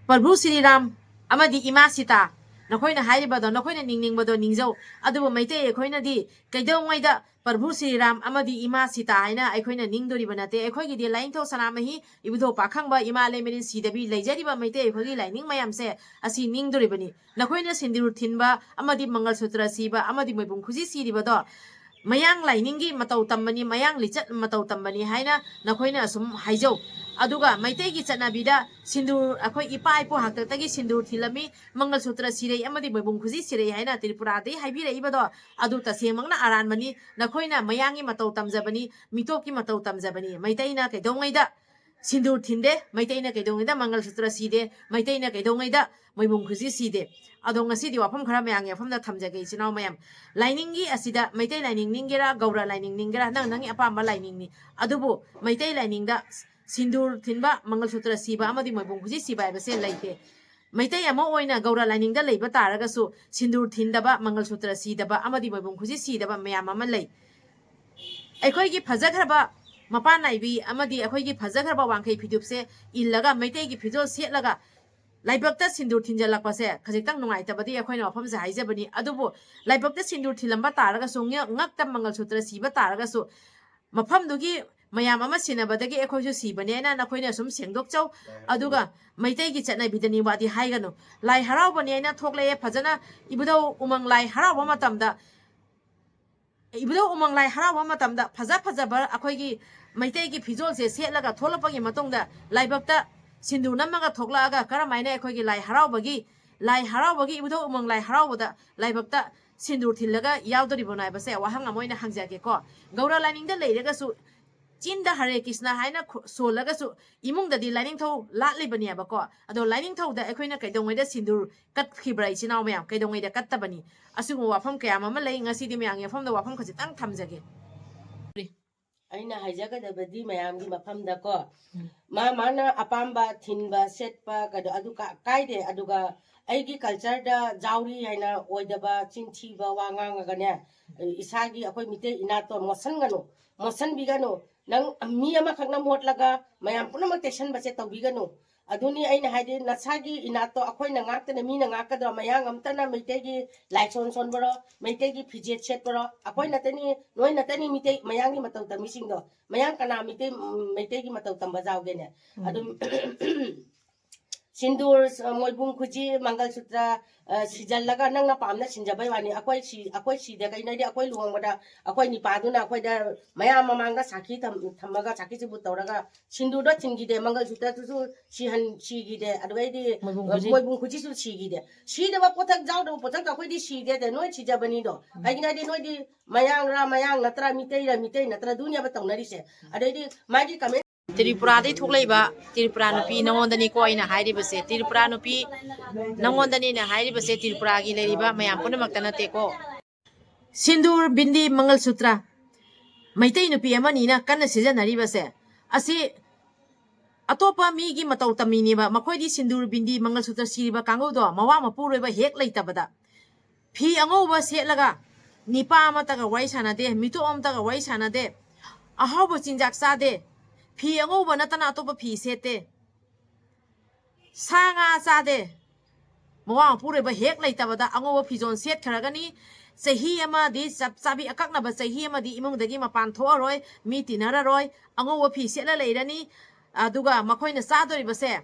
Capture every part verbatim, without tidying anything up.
ꯄ꯭ꯔꯚꯨ ꯁ꯭ꯔꯤꯔꯥꯝ ꯑꯃꯗꯤ ꯏꯃꯥ ꯁꯤꯇꯥ, ꯅꯈꯣꯏꯅ ꯍꯥꯏꯔꯤꯕꯗꯣ, ꯅꯈꯣꯏꯅ ꯅꯤꯡꯅꯤꯡꯕꯗꯣ ꯅꯤꯡꯖꯧ꯫ ꯑꯗꯨꯕꯨ ꯃꯩꯇꯩ ꯑꯩꯈꯣꯏꯅꯗꯤ ꯀꯩꯗꯧꯉꯩꯗ ꯄ꯭ꯔꯚꯨ ꯁ꯭ꯔꯤꯔꯥꯝ ꯑꯃꯗꯤ ꯏꯃꯥ ꯁꯤꯇꯥ ꯍꯥꯏꯅ ꯑꯩꯈꯣꯏꯅ ꯅꯤꯡꯗꯣꯔꯤꯕ ꯅꯠꯇꯦ꯫ ꯑꯩꯈꯣꯏꯒꯤꯗꯤ ꯂꯥꯏꯅꯤꯡꯊꯧ ꯁꯅꯥꯃꯍꯤ, ꯏꯕꯨꯙꯧ ꯄꯥꯈꯪꯕ, ꯏꯃꯥ ꯂꯩꯃꯔꯦꯟ ꯁꯤꯗꯕꯤ ꯂꯩꯖꯔꯤꯕ ꯃꯩꯇꯩ ꯑꯩꯈꯣꯏꯒꯤ ꯂꯥꯏꯅꯤꯡ ꯃꯌꯥꯝꯁꯦ, ꯑꯁꯤ ꯅꯤꯡꯗꯣꯔꯤꯕꯅꯤ꯫ ꯅꯈꯣꯏꯅ ꯁꯤꯟꯗꯨꯔ ꯊꯤꯟꯕ ꯑꯃꯗꯤ ꯃꯪꯒꯜ ꯁꯨꯇ꯭ꯔ ꯁꯤꯕ ꯑꯃꯗꯤ ꯃꯣꯏꯕꯨꯡ ꯈꯨꯖꯤ ꯁꯤꯔꯤꯕꯗꯣ ꯃꯌꯥꯡ ꯂꯥꯏꯅꯤꯡꯒꯤ ꯃꯇꯧ ꯇꯝꯕꯅꯤ, ꯃꯌꯥꯡ ꯂꯤꯆꯠ ꯃꯇꯧ ꯇꯝꯕꯅꯤ ꯍꯥꯏꯅ ꯅꯈꯣꯏꯅ ꯑꯁꯨꯝ ꯍꯥꯏꯖꯧ꯫ ꯑꯗꯨꯒ ꯃꯩꯇꯩꯒꯤ ꯆꯠꯅꯕꯤꯗ ꯁꯤꯟꯗꯨꯔ, ꯑꯩꯈꯣꯏ ꯏꯄꯥ ꯏꯄꯨ ꯍꯥꯛꯇꯛꯇꯒꯤ ꯁꯤꯟꯗꯨꯔ ꯊꯤꯜꯂꯝꯃꯤ, ꯃꯪꯒꯜ ꯁꯨꯇ꯭ꯔ ꯁꯤꯔꯩ ꯑꯃꯗꯤ ꯃꯣꯏꯕꯨꯡ ꯈꯨꯖꯤ ꯁꯤꯔꯩ ꯍꯥꯏꯅ ꯇ꯭ꯔꯤꯄꯨꯔꯥꯗꯒꯤ ꯍꯥꯏꯕꯤꯔꯛꯏꯕꯗꯣ, ꯑꯗꯨ ꯇꯁꯦꯡꯃꯛꯅ ꯑꯔꯥꯟꯕꯅꯤ꯫ ꯅꯈꯣꯏꯅ ꯃꯌꯥꯡꯒꯤ ꯃꯇꯧ ꯇꯝꯖꯕꯅꯤ, ꯃꯤꯇꯣꯞꯀꯤ ꯃꯇꯧ ꯇꯝꯖꯕꯅꯤ꯫ ꯃꯩꯇꯩꯅ ꯀꯩꯗꯧꯉꯩꯗ ꯁꯤꯟꯗꯨꯔ ꯊꯤꯟꯗꯦ, ꯃꯩꯇꯩꯅ ꯀꯩꯗꯧꯉꯩꯗ ꯃꯪꯒꯜ ꯁꯨꯇ꯭ꯔ ꯁꯤꯗꯦ, ꯃꯩꯇꯩꯅ ꯀꯩꯗꯧꯉꯩꯗ ꯃꯣꯏꯕꯨꯡ ꯈꯨꯖꯤ ꯁꯤꯗꯦ꯫ ꯑꯗꯣ ꯉꯁꯤꯗꯤ ꯋꯥꯐꯝ ꯈꯔ ꯃꯌꯥꯝꯒꯤ ꯃꯐꯝꯗ ꯊꯝꯖꯒꯦ, ꯏꯆꯤꯟ ꯏꯅꯥꯎ ꯃꯌꯥꯝ꯫ ꯂꯥꯏꯅꯤꯡꯒꯤ ꯑꯁꯤꯗ ꯃꯩꯇꯩ ꯂꯥꯏꯅꯤꯡ ꯅꯤꯡꯒꯦꯔꯥ, ꯒꯧꯔ ꯂꯥꯏꯅꯤꯡ ꯅꯤꯡꯒꯦꯔꯥ, ꯅꯪ ꯅꯪꯒꯤ ꯑꯄꯥꯝꯕ ꯂꯥꯏꯅꯤꯡꯅꯤ꯫ ꯑꯗꯨꯕꯨ ꯃꯩꯇꯩ ꯂꯥꯏꯅꯤꯡꯗ ꯁꯤꯟꯗꯨꯔ ꯊꯤꯟꯕ, ꯃꯪꯒꯜ ꯁꯨꯇ꯭ꯔ ꯁꯤꯕ ꯑꯃꯗꯤ ꯃꯣꯏꯕꯨꯡ ꯈꯨꯖꯤ ꯁꯤꯕ ꯍꯥꯏꯕꯁꯦ ꯂꯩꯇꯦ꯫ ꯃꯩꯇꯩ ꯑꯃ ꯑꯣꯏꯅ ꯒꯧꯔ ꯂꯥꯏꯅꯤꯡꯗ ꯂꯩꯕ ꯇꯥꯔꯒꯁꯨ ꯁꯤꯟꯗꯨꯔ ꯊꯤꯟꯗꯕ, ꯃꯪꯒꯜ ꯁꯨꯇ꯭ꯔ ꯁꯤꯗꯕ ꯑꯃꯗꯤ ꯃꯣꯏꯕꯨꯡ ꯈꯨꯖꯤ ꯁꯤꯗꯕ ꯃꯌꯥꯝ ꯑꯃ ꯂꯩ꯫ ꯑꯩꯈꯣꯏꯒꯤ ꯐꯖꯈ꯭ꯔꯕ ꯃꯄꯥꯟ ꯅꯥꯏꯕꯤ ꯑꯃꯗꯤ ꯑꯩꯈꯣꯏꯒꯤ ꯐꯖꯈ꯭ꯔꯕ ꯋꯥꯡꯈꯩ ꯐꯤꯗꯨꯞꯁꯦ ꯏꯜꯂꯒ, ꯃꯩꯇꯩꯒꯤ ꯐꯤꯖꯣꯜ ꯁꯦꯠꯂꯒ ꯂꯥꯏꯕꯛꯇ ꯁꯤꯟꯗꯨꯔ ꯊꯤꯟꯖꯜꯂꯛꯄꯁꯦ ꯈꯖꯤꯛꯇꯪ ꯅꯨꯡꯉꯥꯏꯇꯕꯗꯤ ꯑꯩꯈꯣꯏꯅ ꯋꯥꯐꯝꯁꯦ ꯍꯥꯏꯖꯕꯅꯤ꯫ ꯑꯗꯨꯕꯨ ꯂꯥꯏꯕꯛꯇ ꯁꯤꯟꯗꯨꯔ ꯊꯤꯜꯂꯝꯕ ꯇꯥꯔꯒꯁꯨ, ꯉ-, ꯉꯛꯇ ꯃꯪꯒꯜ ꯁꯨꯇ꯭ꯔ ꯁꯤꯕ ꯇꯥꯔꯒꯁꯨ, ꯃꯐꯝꯗꯨꯒꯤ ꯃꯌꯥꯝ ꯑꯃ ꯁꯤꯟꯅꯕꯗꯒꯤ ꯑꯩꯈꯣꯏꯁꯨ ꯁꯤꯕꯅꯦꯅ ꯅꯈꯣꯏꯅ ꯁꯨꯝ ꯁꯦꯡꯗꯣꯛꯆꯧ꯫ ꯑꯗꯨꯒ ꯃꯩꯇꯩꯒꯤ ꯆꯠꯅꯕꯤꯗꯅꯤ ꯋꯥꯗꯤ ꯍꯥꯏꯒꯅꯨ꯫ ꯂꯥꯏ ꯍꯔꯥꯎꯕꯅꯦꯅ ꯊꯣꯛꯂꯛꯑꯦ, ꯐꯖꯅ ꯏꯕꯨꯙꯧ ꯎꯃꯪ ꯂꯥꯏ ꯍꯔꯥꯎꯕ ꯃꯇꯝꯗ, ꯏꯕꯨꯙꯧ ꯎꯃꯪ ꯂꯥꯏ ꯍꯔꯥꯎꯕ ꯃꯇꯝꯗ ꯐꯖ ꯐꯖꯕ ꯑꯩꯈꯣꯏꯒꯤ ꯃꯩꯇꯩꯒꯤ ꯐꯤꯖꯣꯜꯁꯦ ꯁꯦꯠꯂꯒ ꯊꯣꯛꯂꯛꯄꯒꯤ ꯃꯇꯨꯡꯗ ꯂꯥꯏꯕꯛꯇ ꯁꯤꯟꯗꯨꯔ ꯅꯝꯃꯒ ꯊꯣꯛꯂꯛꯑꯒ ꯀꯔꯝꯍꯥꯏꯅ ꯑꯩꯈꯣꯏꯒꯤ ꯂꯥꯏ ꯍꯔꯥꯎꯕꯒꯤ, ꯂꯥꯏ ꯍꯔꯥꯎꯕꯒꯤ, ꯏꯕꯨꯙꯧ ꯎꯃꯪ ꯂꯥꯏ ꯍꯔꯥꯎꯕꯗ ꯂꯥꯏꯕꯛꯇ ꯁꯤꯟꯗꯨꯔ ꯊꯤꯜꯂꯒ ꯌꯥꯎꯗꯣꯔꯤꯕꯅꯣ ꯍꯥꯏꯕꯁꯦ ꯋꯥꯍꯪ ꯑꯃ ꯑꯣꯏꯅ ꯍꯪꯖꯒꯦꯀꯣ꯫ ꯒꯧꯔ ꯂꯥꯏꯅꯤꯡꯗ ꯂꯩꯔꯒꯁꯨ, ꯆꯤꯟꯗ ꯍꯔꯦ ꯀ꯭ꯔꯤꯁꯅ ꯍꯥꯏꯅ ꯈꯨ-, ꯁꯣꯜꯂꯒꯁꯨ, ꯏꯃꯨꯡꯗꯗꯤ ꯂꯥꯏꯅꯤꯡꯊꯧ ꯂꯥꯠꯂꯤꯕꯅꯦꯕꯀꯣ꯫ ꯑꯗꯣ ꯂꯥꯏꯅꯤꯡꯊꯧꯗ ꯑꯩꯈꯣꯏꯅ ꯀꯩꯗꯧꯉꯩꯗ ꯁꯤꯟꯗꯨꯔ ꯀꯠꯈꯤꯕ꯭ꯔꯥ, ꯏꯆꯤꯟ ꯏꯅꯥꯎ ꯃꯌꯥꯝ? ꯀꯩꯗꯧꯉꯩꯗ ꯀꯠꯇꯕꯅꯤ? ꯑꯁꯤꯒꯨꯝꯕ ꯋꯥꯐꯝ ꯀꯌꯥ ꯑꯃ ꯂꯩ꯫ ꯉꯁꯤꯗꯤ ꯃꯌꯥꯝꯒꯤ ꯃꯐꯝꯗ ꯋꯥꯐꯝ ꯈꯖꯤꯛꯇꯪ ꯊꯝꯖꯒꯦ꯫ ꯑꯩꯅ ꯍꯥꯏꯖꯒꯗꯕꯗꯤ ꯃꯌꯥꯝꯒꯤ ꯃꯐꯝꯗꯀꯣ, ꯎꯝ꯫ ꯃꯥ ꯃꯥꯅ ꯑꯄꯥꯝꯕ ꯊꯤꯟꯕ ꯁꯦꯠꯄ ꯀꯩꯗꯣ ꯑꯗꯨ ꯀ-, ꯀꯥꯏꯗꯦ꯫ ꯑꯗꯨꯒ ꯑꯩꯒꯤ cultureꯗ ꯖꯥꯎꯔꯤ ꯍꯥꯏꯅ ꯑꯣꯏꯗꯕ, ꯆꯤꯟꯊꯤꯕ ꯋꯥ ꯉꯥꯡꯉꯒꯅꯦ, ꯏꯁꯥꯒꯤ ꯑꯩꯈꯣꯏ ꯃꯤꯇꯩ ꯏꯅꯥꯠꯇꯣ ꯃꯣꯠꯁꯟꯒꯅꯨ, ꯃꯣꯠꯁꯟꯕꯤꯒꯅꯨ꯫ ꯅꯪ ꯃꯤ ꯑꯃꯈꯛꯅ ꯃꯣꯠꯂꯒ ꯃꯌꯥꯝ ꯄꯨꯝꯅꯃꯛ ꯇꯩꯁꯟꯕꯁꯦ ꯇꯧꯕꯤꯒꯅꯨ꯫ ꯑꯗꯨꯅꯤ ꯑꯩꯅ ꯍꯥꯏꯗꯤ, ꯅꯁꯥꯒꯤ ꯏꯅꯥꯠꯇꯣ ꯑꯩꯈꯣꯏꯅ ꯉꯥꯛꯇꯅ ꯃꯤꯅ ꯉꯥꯛꯀꯗ꯭ꯔꯣ? ꯃꯌꯥꯡ ꯑꯝꯇꯅ ꯃꯩꯇꯩꯒꯤ ꯂꯥꯏꯁꯣꯟ ꯁꯣꯟꯕꯔꯣ, ꯃꯩꯇꯩꯒꯤ ꯐꯤꯖꯦꯠ ꯁꯦꯠꯄꯔꯣ? ꯑꯩꯈꯣꯏ ꯅꯠꯇꯅꯤ, ꯅꯣꯏ ꯅꯠꯇꯅꯤ ꯃꯤꯇꯩ ꯃꯌꯥꯡꯒꯤ ꯃꯇꯧ ꯇꯝꯃꯤꯁꯤꯡꯗꯣ꯫ ꯃꯌꯥꯡ ꯀꯅꯥ ꯃꯤꯇꯩ, ꯎꯝ, ꯃꯩꯇꯩꯒꯤ ꯃꯇꯧ ꯇꯝꯕ ꯌꯥꯎꯒꯦꯅꯦ? ꯑꯗꯨꯝ ꯁꯤꯟꯗꯨꯔ, ꯃꯣꯏꯕꯨꯡ ꯈꯨꯖꯤ, ꯃꯪꯒꯜ ꯁꯨꯇ꯭ꯔ, ꯑ, ꯁꯤꯖꯜꯂꯒ ꯅꯪꯅ ꯄꯥꯝꯅ ꯁꯤꯟꯖꯕꯩ ꯋꯥꯅꯤ꯫ ꯑꯩꯈꯣꯏ ꯁꯤ-, ꯑꯩꯈꯣꯏ ꯁꯤꯗ ꯀꯩꯅꯣꯗꯤ, ꯑꯩꯈꯣꯏ ꯂꯨꯍꯣꯡꯕꯗ ꯑꯩꯈꯣꯏ ꯅꯤꯄꯥꯗꯨꯅ ꯑꯩꯈꯣꯏꯗ ꯃꯌꯥꯝ ꯃꯃꯥꯡꯗ ꯁꯥꯈꯤ ꯊꯝ-, ꯊꯝꯃꯒ ꯁꯥꯈꯤ ꯆꯨꯕꯨꯠ ꯇꯧꯔꯒ ꯁꯤꯟꯗꯨꯔꯗꯣ ꯊꯤꯟꯈꯤꯗꯦ, ꯃꯪꯒꯜ ꯁꯨꯇ꯭ꯔꯗꯨꯁꯨ ꯁꯤꯍꯟ-, ꯁꯤꯈꯤꯗꯦ꯫ ꯑꯗꯨꯒꯩꯗꯤ ꯃꯣꯏꯕꯨꯡ ꯈꯨꯖꯤ꯫ ꯃꯣꯏꯕꯨꯡ ꯈꯨꯖꯤꯁꯨ ꯁꯤꯈꯤꯗꯦ꯫ ꯁꯤꯗꯕ ꯄꯣꯠꯊꯛ ꯌꯥꯎꯗꯕ ꯄꯣꯠꯊꯛꯇꯣ ꯑꯩꯈꯣꯏꯗꯤ ꯁꯤꯗꯦ꯫ ꯅꯣꯏ ꯁꯤꯖꯕꯅꯤꯗꯣ꯫ ꯎꯝ꯫ ꯀꯩꯒꯤꯅꯣ ꯍꯥꯏꯗꯤ ꯅꯣꯏꯗꯤ ꯃꯌꯥꯡꯔ ꯃꯌꯥꯡ ꯅꯠꯇ꯭ꯔꯥ, ꯃꯤꯇꯩꯔ ꯃꯤꯇꯩ ꯅꯠꯇ꯭ꯔꯥ, ꯑꯗꯨꯅꯦꯕ ꯇꯧꯅꯔꯤꯁꯦ꯫ ꯑꯗꯩꯗꯤ ꯃꯥꯒꯤ comment ꯇ꯭ꯔꯤꯄꯨꯔꯥꯗꯩ ꯊꯣꯛꯂꯛꯏꯕ ꯇ꯭ꯔꯤꯄꯨꯔꯥ ꯅꯨꯄꯤ ꯅꯉꯣꯟꯗꯅꯤꯀꯣ ꯑꯩꯅ ꯍꯥꯏꯔꯤꯕꯁꯦ꯫ ꯇ꯭ꯔꯤꯄꯨꯔꯥ ꯅꯨꯄꯤ ꯅꯉꯣꯟꯗꯅꯤꯅ ꯍꯥꯏꯔꯤꯕꯁꯦ, ꯇ꯭ꯔꯤꯄꯨꯔꯥꯒꯤ ꯂꯩꯔꯤꯕ ꯃꯌꯥꯝ ꯄꯨꯝꯅꯃꯛꯇ ꯅꯠꯇꯦꯀꯣ꯫ ꯁꯤꯟꯗꯨꯔ, ꯕꯤꯟꯗꯤ, ꯃꯪꯒꯜ ꯁꯨꯇ꯭ꯔ ꯃꯩꯇꯩ ꯅꯨꯄꯤ ꯑꯃꯅꯤꯅ ꯀꯟꯅ ꯁꯤꯖꯤꯟꯅꯔꯤꯕꯁꯦ ꯑꯁꯤ ꯑꯇꯣꯞꯄ ꯃꯤꯒꯤ ꯃꯇꯧ ꯇꯝꯃꯤꯅꯦꯕ꯫ ꯃꯈꯣꯏꯗꯤ ꯁꯤꯟꯗꯨꯔ, ꯕꯤꯟꯗꯤ, ꯃꯪꯒꯜ ꯁꯨꯇ꯭ꯔ ꯁꯤꯔꯤꯕ ꯀꯥꯡꯕꯨꯗꯣ ꯃꯋꯥ ꯃꯄꯨꯔꯣꯏꯕ ꯍꯦꯛ ꯂꯩꯇꯕꯗ ꯐꯤ ꯑꯉꯧꯕ ꯁꯦꯠꯂꯒ ꯅꯤꯄꯥ ꯑꯃꯠꯇꯒ ꯋꯥꯔꯤ ꯁꯥꯟꯅꯗꯦ, ꯃꯤꯇꯣꯞ ꯑꯃꯠꯇꯒ ꯋꯥꯔꯤ ꯁꯥꯟꯅꯗꯦ, ꯑꯍꯥꯎꯕ ꯆꯤꯟꯖꯥꯛ ꯆꯥꯗꯦ, ꯐꯤ ꯑꯉꯧꯕ ꯅꯠꯇꯅ ꯑꯇꯣꯞꯄ ꯐꯤ ꯁꯦꯠꯇꯦ, ꯁꯥ ꯉꯥ ꯆꯥꯗꯦ꯫ ꯃꯋꯥ ꯃꯄꯨꯔꯣꯏꯕ ꯍꯦꯛ ꯂꯩꯇꯕꯗ ꯑꯉꯧꯕ ꯐꯤꯖꯣꯜ ꯁꯦꯠꯈ꯭ꯔꯒꯅꯤ꯫ ꯆꯍꯤ ꯑꯃꯗꯤ ꯆꯞ ꯆꯥꯕꯤ ꯑꯀꯛꯅꯕ ꯆꯍꯤ ꯑꯃꯗꯤ ꯏꯃꯨꯡꯗꯒꯤ ꯃꯄꯥꯟ ꯊꯣꯛꯑꯔꯣꯏ, ꯃꯤ ꯇꯤꯟꯅꯔꯔꯣꯏ, ꯑꯉꯧꯕ ꯐꯤ ꯁꯦꯠꯂ ꯂꯩꯔꯅꯤ꯫ ꯑꯗꯨꯒ ꯃꯈꯣꯏꯅ ꯆꯥꯗꯣꯔꯤꯕꯁꯦ